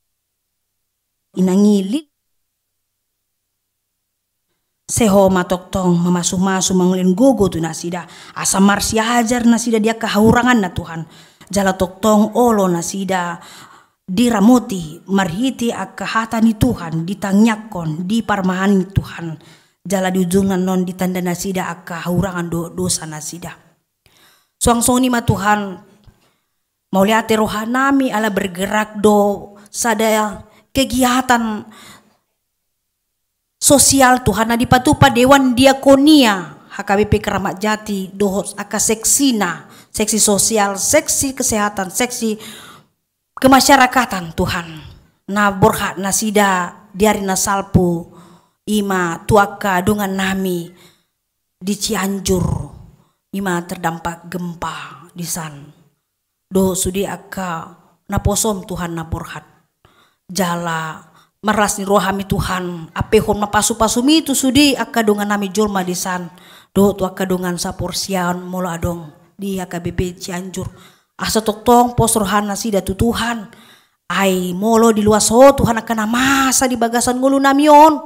inang i Lil. Sai Ho ma tongtong mamasumasu mangulahon gogo tu nasida, asa marsiajar nasida di angka hahuranganna Tuhan. Jala tongtong olo nasida diramoti marhite angka hata ni Tuhan, ditangiangkon, diparmahani Tuhan. Jala di ujungna non ditanda nasida angka hahurangan dohot dosa nasida. Suang songon i ma Tuhan, mauliate rohanami ala bergerak do sada kegiatan sosial Tuhan na dipatupa Dewan Diakonia H K B P Keramat Jati dohot angka seksina, seksi sosial, seksi kesehatan, seksi kemasyarakatan Tuhan. Na borhat nasida di ari na salpu, i ma tu angka dongannami di Cianjur, i ma terdampak gempa di san. Dohot sude angka naposom Tuhan na borhat. Jala marlas ni roha hami Tuhan, ampehon ma pasupasumi tu sude angka dongannami jolma di san. Dohot tu angka dongan saporseaon molo adong di H K B P Cianjur. Asa tongtong pos rohanasida tu Tuhan. Ai molo diloas Ho Tuhan angka na masa di bagasan ngolunami on,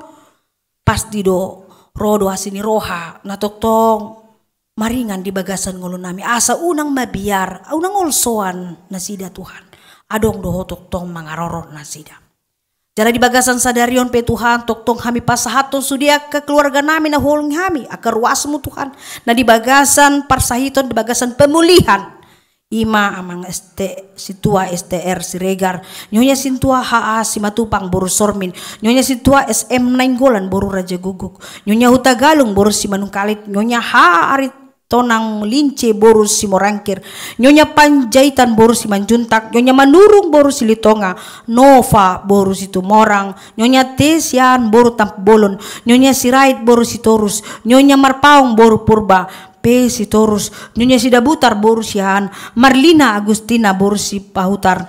pasti do ro do asi ni roha na tongtong maringan di bagasan ngolunami, asa unang mabiar, unang holsoan nasida Tuhan. Adong do Ho tongtong mangarorot nasida. Jala di bagasan sadari on pe Tuhan, tongtong hami pasahathon sude angka keluarganami na huoloi hami, angka ruasmu Tuhan, na di bagasan parsahiton, di bagasan pemulihan. I ma amang S T, sintua S T R Siregar, Nyonya sintua H A Simatupang boru Sormin, Nyonya sintua S M Nainggolan boru Rajagukguk, Nyonya Hutagalung boru Simanungkalit, Nyonya H A Aritonang Lince boru Simorangkir, Nyonya Panjaitan boru Simanjuntak, Nyonya Manurung boru Silitonga, Nova boru Situmorang, Nyonya T Sian boru Tampubolon, Nyonya Sirait boru Sitorus, Nyonya Marpaung boru Purba, P Sitorus, Nyonya Sidabutar boru Siahaan, Marlina Agustina boru Sipahutar,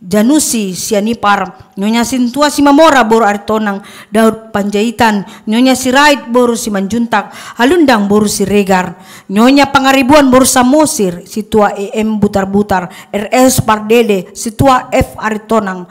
Janusi Sianipar, Nyonya sintua Simamora boru Aritonang, Daud Panjaitan, Nyonya Sirait boru Simanjuntak, Halundang boru Siregar, Nyonya Pangaribuan boru Samosir, sintua E M Butarbutar, R S Pardede, sintua F Aritonang,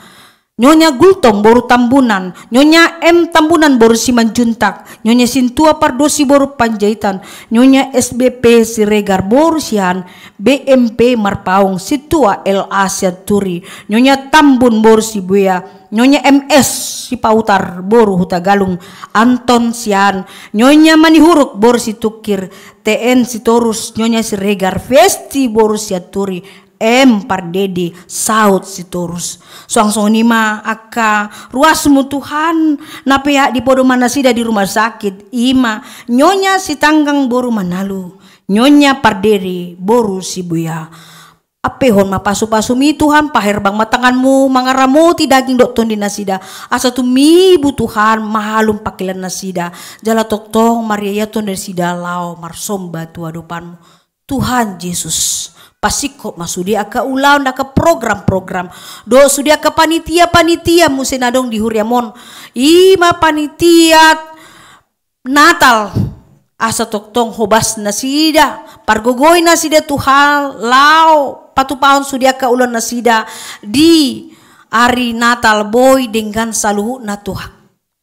Nyonya Gultom boru Tambunan, Nyonya M Tambunan boru Simanjuntak, Nyonya sintua Pardosi boru Panjaitan, Nyonya S B P Siregar boru Siahaan, B M P Marpaung, sintua L A Sianturi, Nyonya Tambun boru Sibuea, Nyonya M S Sipahutar boru Hutagalung, Anton Siahaan, Nyonya Manihuruk boru Situngkir, T N Sitorus, Nyonya Siregar, Festi boru Sianturi, M Pardede, saut Sitorus. Suang songon i ma angka ruasmu Tuhan, na peak dipodoman nasida di rumah sakit, i ma Nyonya Sitanggang boru Manalu, Nyonya Pardede boru Sibuea. Ampehon ma pasupasumi Tuhan, paherbang ma tanganmu mangaramoti daging dohot tondi nasida, asa tumibu Tuhan, malum pangkilan nasida, jala tongtong mariayathon nasida laho marsomba tu adopanmu. Tuhan Jesus, pasingkop ma sude angka ulaon, angka program-program, dohot sude angka panitia-panitia muse na adong di huriam on. I ma panitia Natal, asa tongtong hobas nasida, pargogoi nasida Tuhan, laho patupahon sude angka ulaon nasida di ari Natal, boi denggan saluhutna Tuhan.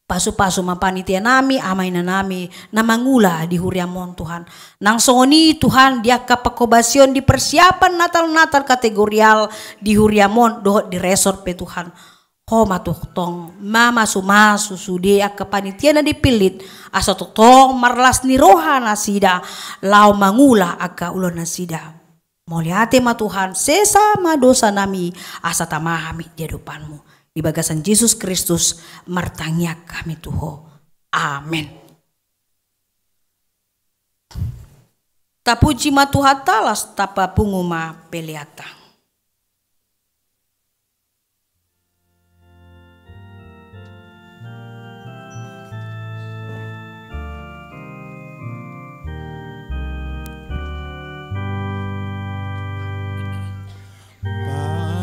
Pasupasu ma panitia nami, ama ina nami, na mangula di huriam on Tuhan. Nang songon i Tuhan, di angka panghobasion di persiapan Natal-Natal kategorial di huriam on, dohot di resort pe Tuhan. Ho ma tongtong mamasumasu sude angka panitia na dipillit, asa tongtong marlas ni roha nasida, laho mangula angka ulaon nasida. Mauliate ma Tuhan, sesa ma dosa nami, asa tama hami di adopanmu. Di bagasan Jesus Kristus martangiang hami tu Ho. Amen. Tapuji ma Tuhanta, laos tapapungu ma peleanta.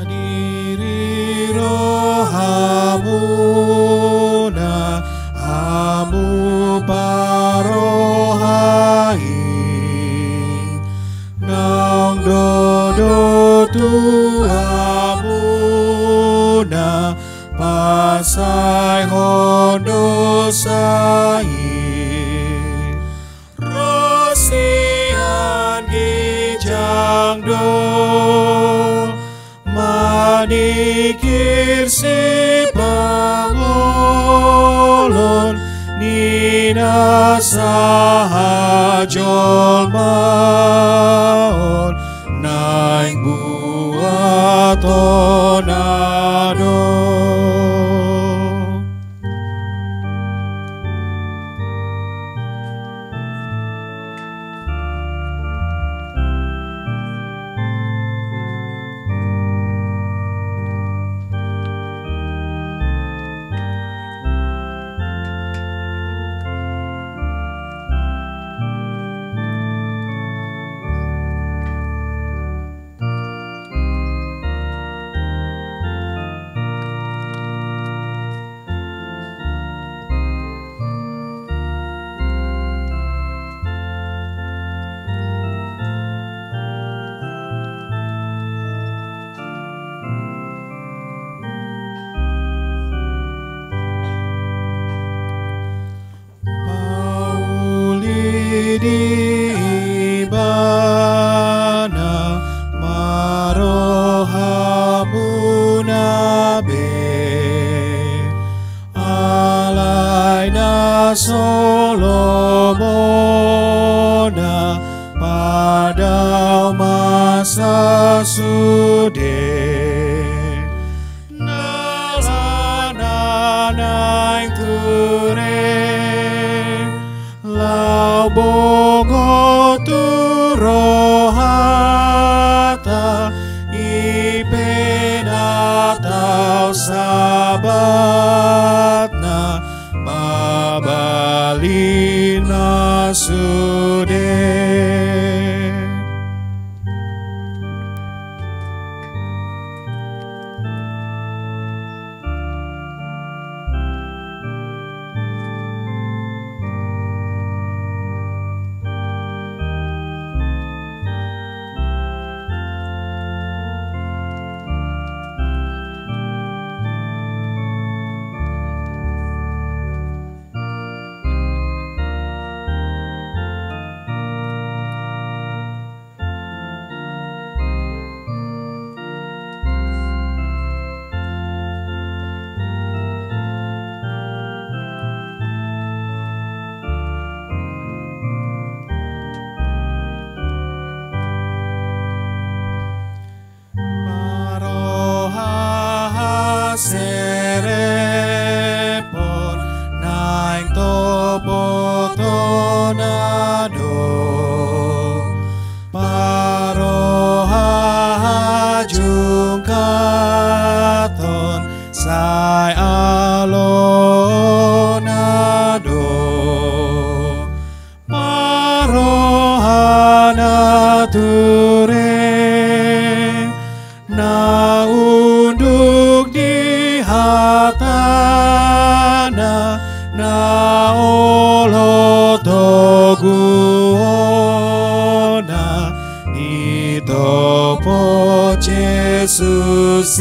Padiri rohamuna, hamu paroha i, naung dodo tu hamuna pansaihon dosa i. Ro sian ginjang do maningkir sipangolon ni na sahajolmaon, naeng buat hona do. Pauli di Ibana ma rohamuna be, alai na so lomona padao masa Bongot tu rohanta, i pe na tau Sabatna, mabalin ma sude. Maroha haserepon naeng topotona do, paroha hajungkaton sai alona do. Maroha na ture na unduk di hatana, na olo toguona, ditopot Jesus i.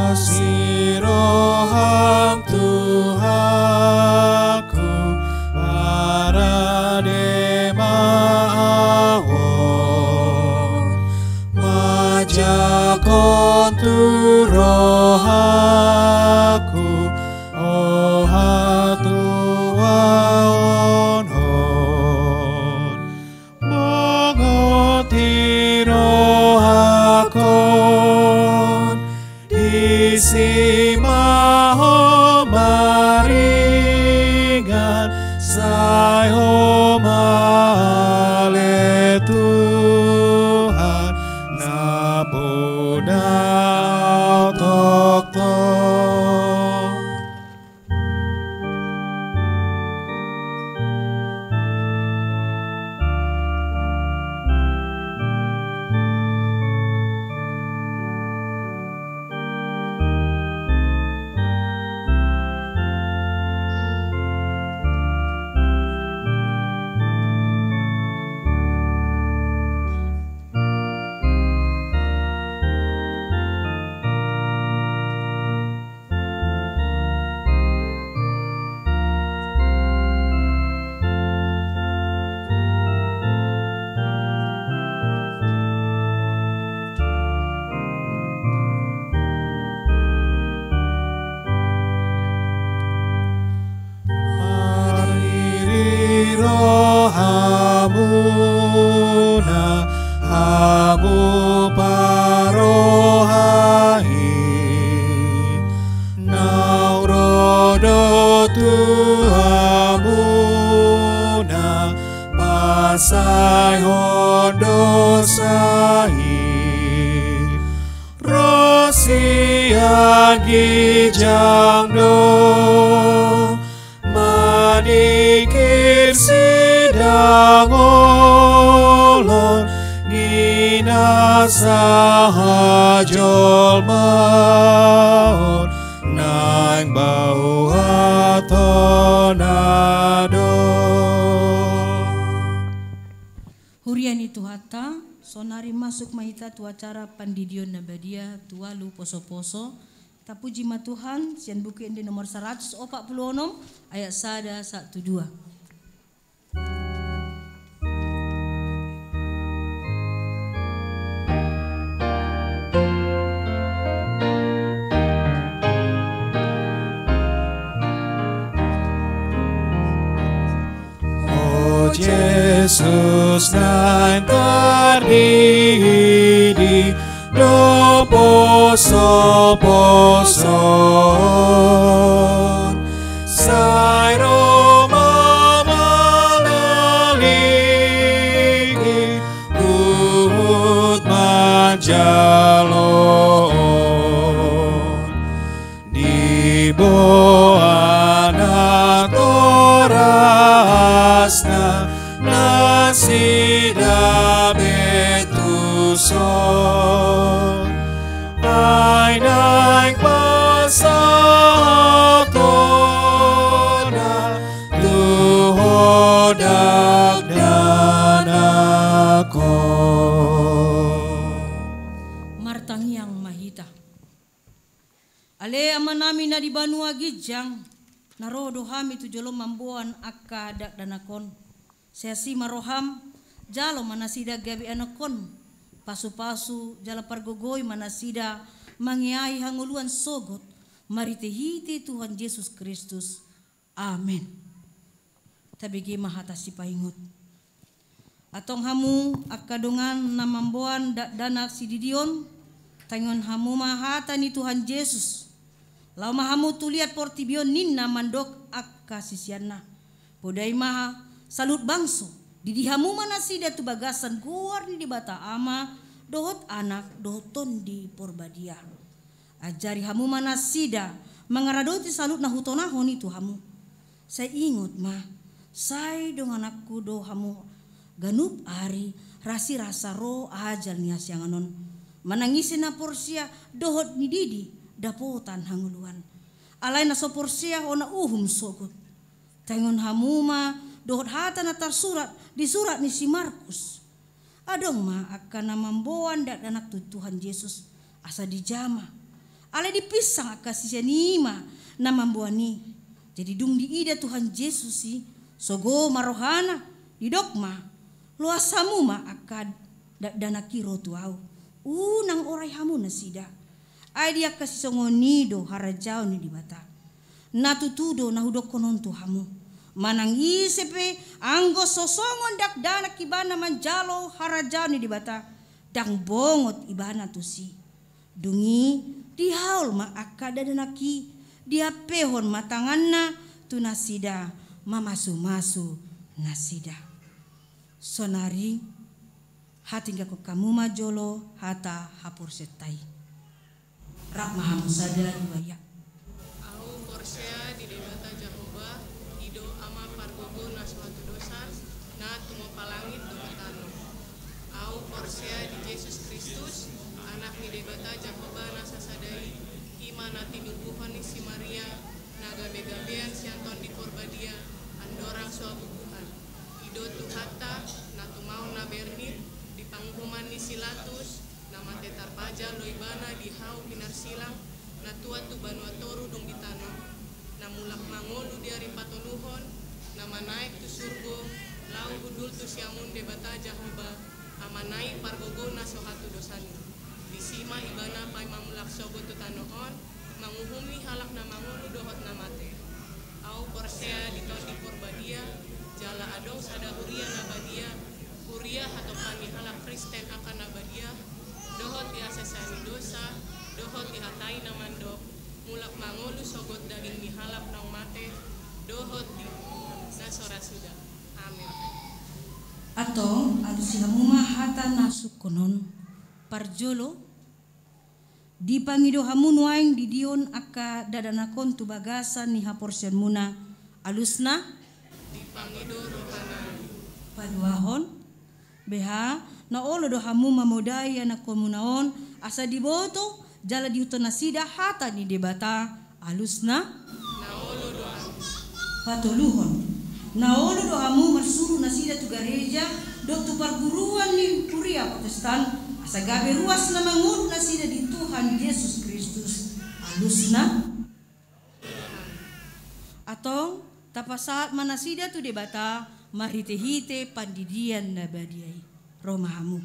Asi roham Tuhanku, parade ma ahu on, manjangkon tu rohangku, o hatuaon on. Bongot di rohangkon, disi ma ho maringan, sai ho ma ale Tuhan, na poda au tongtong. Mariri rohamuna, hamu parroha i, naung ro do tu hamuna pansaehon dosa i. Ro sian ginjang do maningkir sidangolon ni nasa hajolmaon, naeng bau hatop Tuhanta, sonari masuk ma hita tu acara pandidion na badia tu ualu poso-poso. Tapuji ma Tuhan, sian Buku Ende nomor saratus opat pulu onom, ayat sada sahat tu dua. O Jesus naeng tardidi do poso-poso on, sai ro ma mangaligi huhut manjalo on. Diboan natorasna nasida be tuson, ai naeng pasahat hona tu ho dakdanak on. Martangiang ma hita. Ale Amanami na di banua ginjang, na ro do hami tu jolo mamboan angka dakdanak on. Sai asi ma roham, jalo ma nasida gabe anakkon, pasu-pasu jala pargogoi ma nasida mangeahi hangoluan sogot, marhite-hite Tuhan Jesus Kristus. Amen. Tabege ma hata sipaingot. Antong hamu angka dongan na mamboan dakdanak sididion, taingothon hamu ma hata ni Tuhan Jesus. Laho ma hamu tu liat portibi on ninna mandok angka siseanna. Podai ma saluhut bangso, didi hamu ma nasida tu bagasan goar ni Debata Ama, dohot Anak, dohot Tondi Porbadia. Ajari hamu ma nasida mangaradoti saluhut na hutonahon i tu hamu. Sai ingot ma, sai dongananku do hamu ganup ari, rasirasa ro ajal ni hasiangan on. Manang ise na porsea dohot nididi dapotan hangoluan. Alai na so porsea hona uhum sogot. Taingothon hamu ma dohot hata na tarsurat di surat ni si Markus. Adong ma angka na mamboan dakdanak tu Tuhan Jesus, asa dijama. Alai dipinsang angka sisean i ma na mamboan i. Jadi dung diida Tuhan Jesus i, sogo ma rohana, didok ma, loas hamu ma angka dakdanak i ro tu ahu. Unang orai hamu nasida. Ai di angka sisongon i do harajaon ni Debata. Na tutu do na hudokkon on tu hamu. Manang ise pe anggo so songon dakdanak ibana manjalo harajaon ni Debata, ndang bongot ibana tusi. Dung i dihaol ma angka dakdanak i, dihampehon ma tanganna tu nasida, mamasu-masu nasida. Sonari, hatinggangkon hamu ma jolo hata haporseaonta i. Rap ma hamu sada dua ia. Ahu porsea di Debata Jahowa, i do Ama pargogo na so hatudosan, na tumompa langit dohot tano. Ahu porsea di Jesus Kristus, Anak ni Debata Jahowa na sasada i, i ma na tinubuhon ni si Maria, na gabe-gabean sian Tondi Porbadia, andorang so habubuhan. I do Tuhanta, na tumaon na bernit, di panguhuman ni si Latus, na mate tarpajal do ibana di hau pinarsilang, na tuat tu banua toru dung di tano, na mulak mangolu di ari patoluhon, na manaek tu surgo, laho hundul tu siamun Debata Jahowa, Amana i pargogo na so hatudosan i. Disi ma ibana paima mulak sogot tu tano on, manguhumi halak na mangolu dohot na mate. Ahu porsea di Tondi Porbadia, jala adong sada huria na badia, huria hatompa ni halak Kristen angka na badia, dohot di hasesaan ni dosa, dohot di hata i na mandok, mulak mangolu sogot daging ni halak naung mate, dohot di na so ra suda. Amen. Antong, alusi hamu ma hata na sungkun on. Parjolo, dipangido hamu nuaeng didion angka dakdanak on tu bagasan ni haporseaonmuna, alusna? Dipangido rohanami. Paduahon, beha, na olo do hamu mamodai anakkonmuna on, asa diboto, jala diihuthon nasida hata ni Debata, alusna? Na olo do hamu. Patoluhon, na olo do hamu marsuru nasida tu gareja, dohot tu parguruan ni Kuria Protestan, asa gabe ruas na mangolu nasida di Tuhan Jesus Kristus alusna. Antong, tapasahat ma nasida tu Debata marhite-hite pandidian na badia i. Ro ma hamu.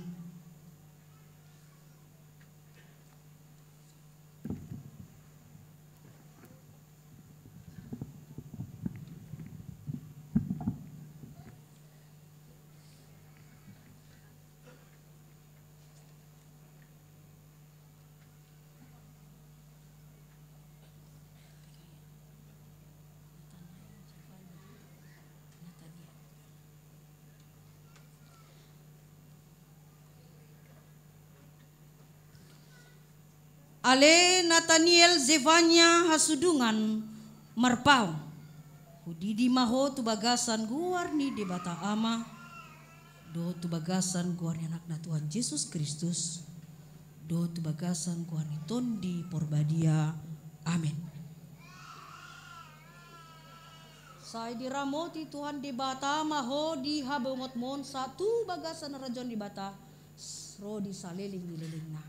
Ale Nataniel Zefania Hasudungan Marpaung, hudidi ma ho tu bagasan goar ni Debata Ama, dohot tu bagasan goar ni Anakna Tuhan Jesus Kristus, dohot tu bagasan goar ni Tondi Porbadia. Amen. Sai diramoti Tuhan Debata ma ho di habongotmon sahat tu bagasan harajaon ni Debata, ro di saleleng ni lelengna.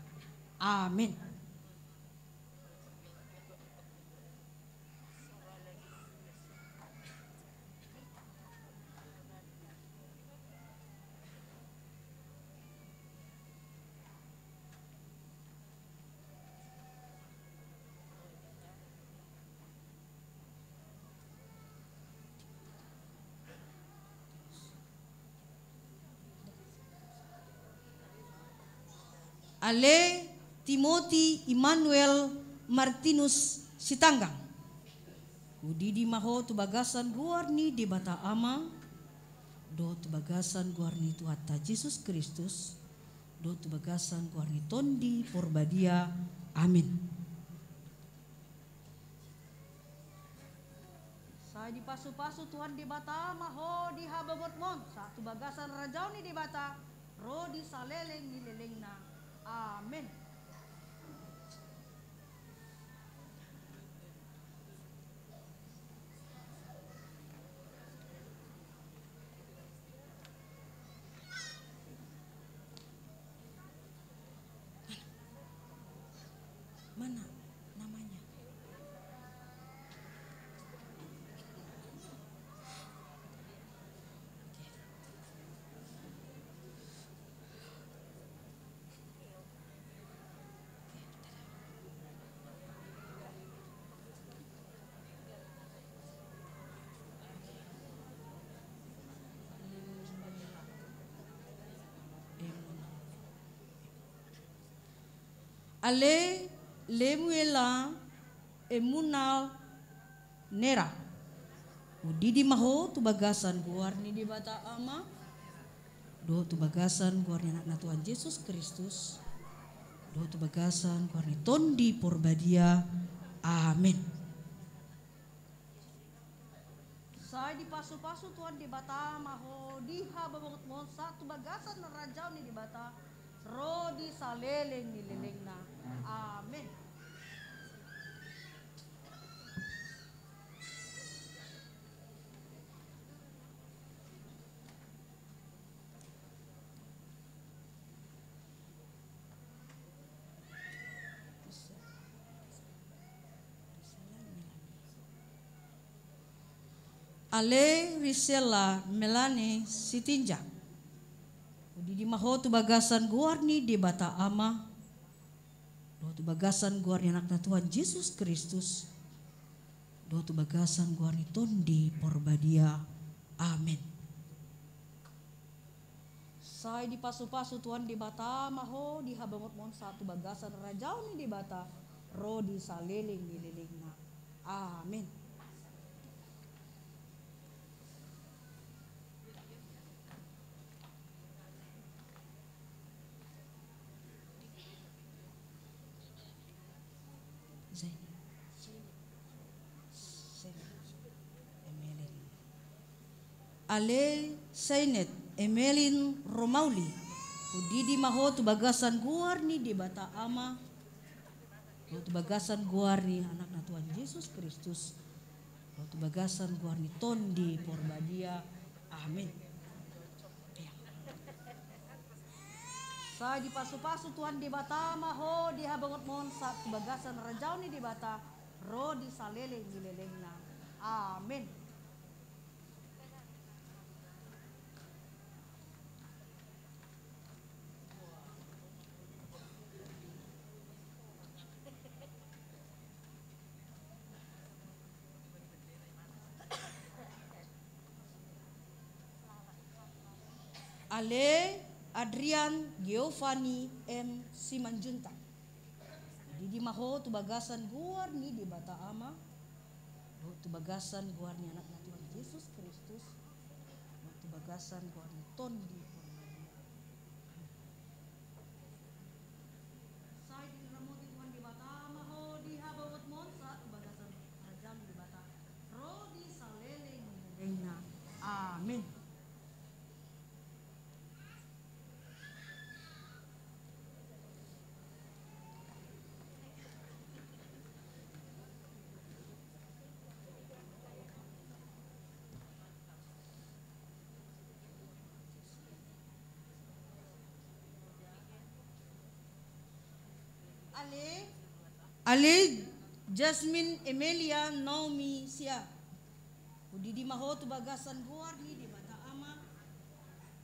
Amen. Ale Timoti Immanuel Martinus Sitanggang, hudidi ma ho tu bagasan goar ni Debata Ama, dohot tu bagasan goar ni Tuhanta Jesus Kristus, dohot tu bagasan goar ni Tondi Porbadia. Amen. Sai dipasu-pasu Tuhan Debata ma ho di habongotmon sahat tu bagasan harajaon ni Debata, ro di saleleng ni lelengna. Amen. Mana namanya? Ale Lemuela Emunal Nera, hudidi ma ho tu bagasan goar ni Debata Ama, dohot tu bagasan goar ni Anakna Tuhan Jesus Kristus, dohot tu bagasan goar ni Tondi Porbadia. Amen. Sai dipasu-pasu Tuhan Debata ma ho di habongotmon sahat tu bagasan harajaon ni Debata, ro di saleleng ni lelengna. Amen. Ale Risela Melani Sitinjak, hudidi ma ho tu bagasan goar ni Debata Ama, dohot tu bagasan goar ni Anakna Tuhan Jesus Kristus, dohot tu bagasan goar ni Tondi Porbadia. Amen. Sai dipasu-pasu Tuhan Debata ma ho di habongotmon sahat tu bagasan harajaon ni Debata, ro di saleleng ni lelengna. Amen. Ale Sainet Emelin Romauli, hudidi ma ho tu bagasan goar ni Debata Ama, dohot tu bagasan goar ni Anakna Tuhan Jesus Kristus, dohot tu bagasan goar ni Tondi Porbadia. Amen. Sai dipasupasu Tuhan Debata ma ho di habangotmon sahat tu bagasan rajaon ni Debata, ro di saleleng ni lelengna. Amen. Ale Adrian Giovanni M Simanjuntak. Didi ma ho tu bagasan goar ni Debata Ama, dohot tu bagasan goar ni Anakna Tuhan Jesus Kristus, dohot tu bagasan goar ni Tondi Porbadia. Sai diramoti Tuhan Debata ma ho di habangotmon sahat tu bagasan rajaon ni Debata, ro di saleleng ni lelengna. Amen. Ale, ale Jasmine Emelia Naomi Sia. Hudidi ma ho tu bagasan goar ni Debata Ama,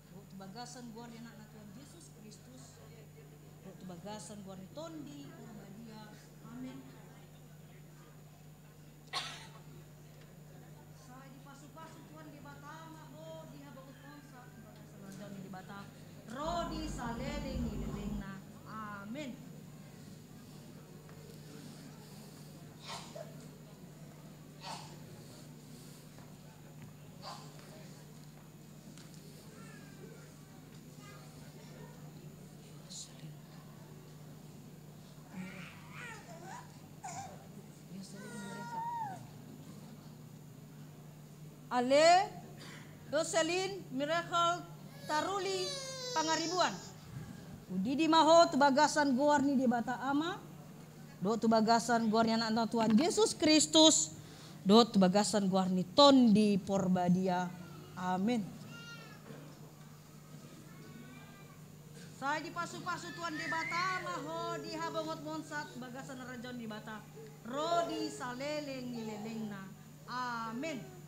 dohot tu bagasan goar ni Anakna Tuhan Jesus Kristus, dohot tu bagasan goar ni Tondi Porbadia. Amen. Sai dipasupasu Tuhan Debata ma ho di habangotmon sahat tu bagasan rajaon ni Debata, ro di saleleng ni lelengna. Amen. Ale Yoselin Miracle Taruli Pangaribuan. Hudidi ma ho tu bagasan goar ni Debata Ama, dohot tu bagasan goar ni Anakna Tuhan Jesus Kristus, dohot tu bagasan goar ni Tondi Porbadia. Amen. Sai dipasupasu Tuhan Debata ma ho di habangotmon sahat bagasan rajaon ni Debata, ro di saleleng ni lelengna. Amen.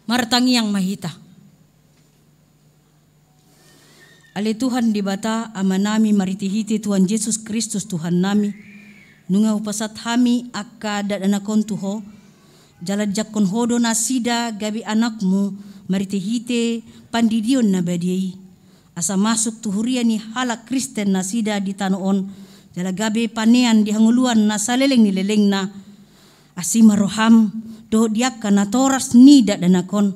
Martangiang ma hita. Ale Tuhan Debata Amanami, marhitehite Tuhan Jesus Kristus Tuhannami, nunga hupasahat hami angka dakdanak on tu Ho, jala dijangkon Ho do nasida gabe anakmu marhitehite pandidion na badia i, asa masuk tu huria ni halak Kristen nasida di tano on, jala gabe panean di hangoluan na saleleng ni lelengna. Asi ma roham dohot di angka natoras ni dakdanak on,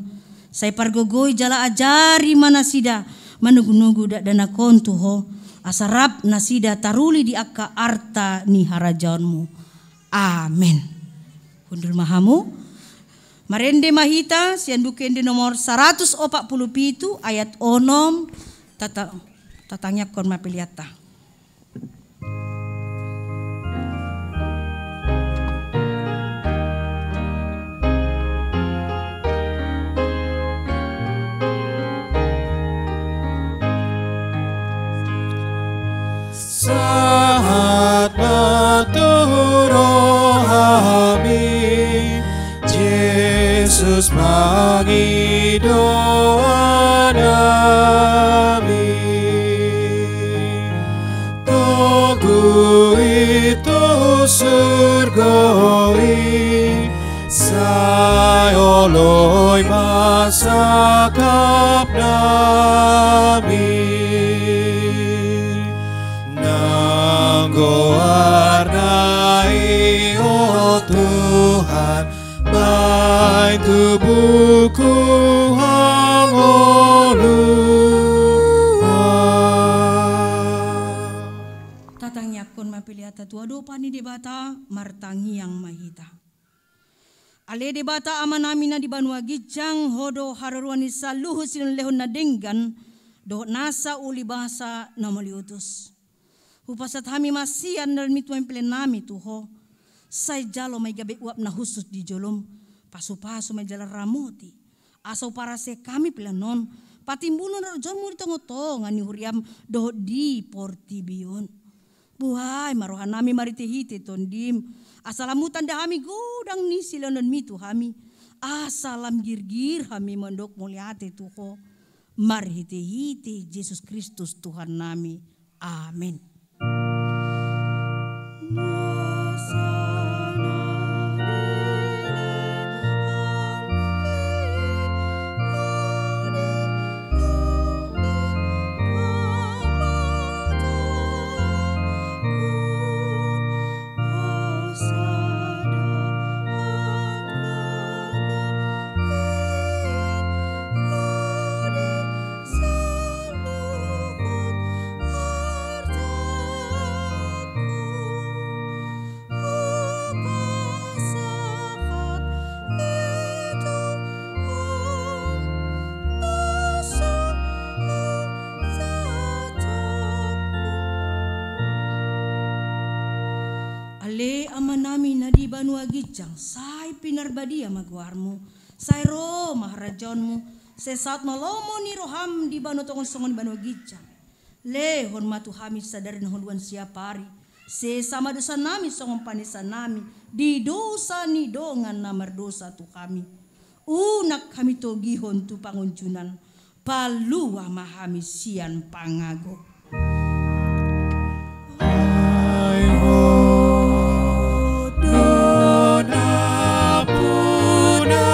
sai pargogoi jala ajari ma nasida manogunogu dakdanak on tu Ho, asa rap nasida taruli di angka arta ni harajaonmu. Amen. Hundul ma hamu. Marende ma hita sian Buku Ende nomor saratus opat pulu pitu ayat onom. Tata-, tatangiangkon ma peleanta. Sahat ma tu rohami, Jesus pangidoannami. Togu i tu surgo i, sai oloi ma sangkapnami. Nang goarna i, o Tuhan, baen tu buku hangoluan. Tatua dopa ni Debata, martangiang ma hita. Ale Debata Amanami na di banua ginjang, Ho do haroroan ni saluhut silehonlehon na denggan dohot nasa uli basa na mauliutus. Hupasahat hami ma sian dalan ni Tuhan pelean nami tu Ho. Sai jalo ma i gabe uap na hushus di jolom. Pasupasu ma i jala ramoti. Asa huparasehon hami pelean on patimbulhon harajaonmu di tongatonga ni huriam dohot di portibi on. Buhai ma rohanami marhitehite Tondim, asa lam hutanda hami godang ni silehononmi tu hami, asa lam girgir hami mandok mauliate tu Ho. Marhitehite Jesus Kristus Tuhannami. Amen. Ale Amanami na di banua ginjang, sai pinarbadia ma goarmu, sai ro ma harajaonmu, sai saut ma lomo ni roham di banua tonga on songon di banua ginjang. Lehon ma tu hami sadari na hangoluan siapari. Sesa ma dosanami songon panesanami di dosa ni dongan na mardosa tu hami. Unang hami togihon tu pangunjunan. Palua ma hami sian pangago. Ai Ho do nampuna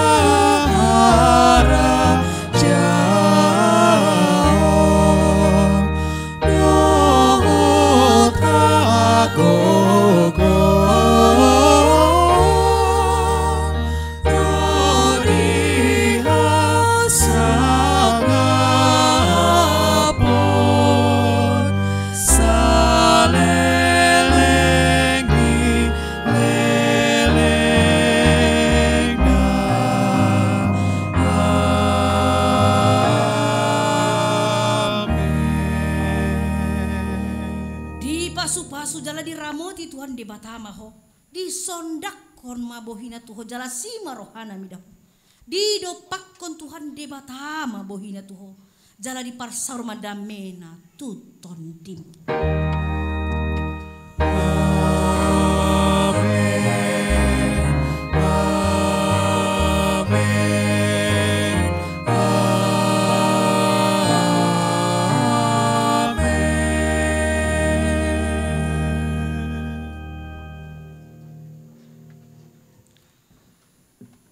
harajaon dohot hagogoon ro di hasangapon saleleng ni lelengna. Amen. Dipasupasu jala diramoti Tuhan Debata ma ho. Disondanghon ma bohina tu ho jala si ma rohana mida ho. Didompakhon Tuhan Debata ma bohina tu ho jala diparsaor ma damena tu tondim. Amen. Amen. Amen.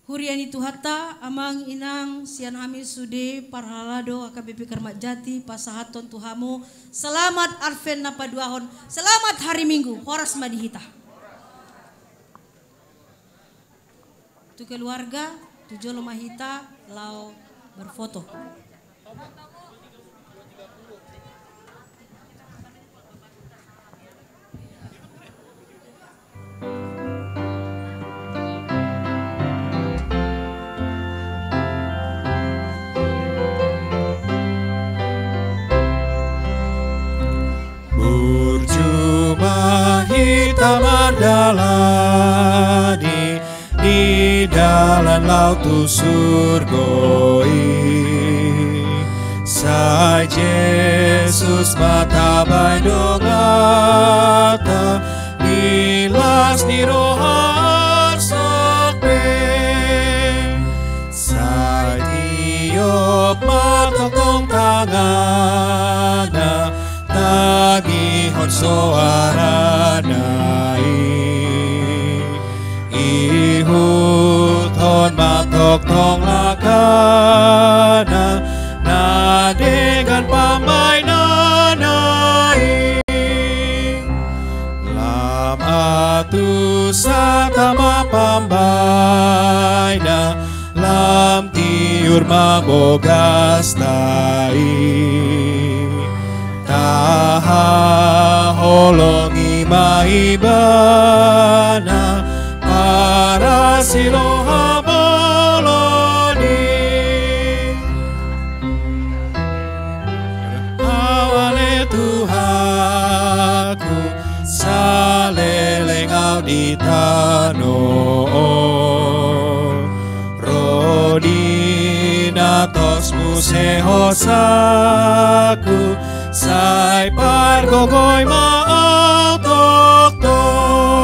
Huria ni Tuhanta, amang inang, sian hami sude parhalado H K B P Keramat Jati, pasahathon tu hamu selamat Advent na paduahon, selamat hari Minggu, horas ma di hita. Tu keluarga, tu jolo ma hita laho berfoto. Burju ma hita mardalani di dalan laho tu surgo i. Sai Jesus ma tabaen donganta di las ni roha arsak pe. Sai tiop ma tongtong tangana tangihon soarana i. Ihuthon ma tongtong langkana na denggan pambaenana i. Lam antusan ta ma pambaena, lam tiur ma bogasta i. Tahaholongi Ibana parasi roha bolon i. Ahu ale Tuhanku, saleleng ahu di tano on. Ro di natos muse hosaku, sai pargogoi ma ahu toktok.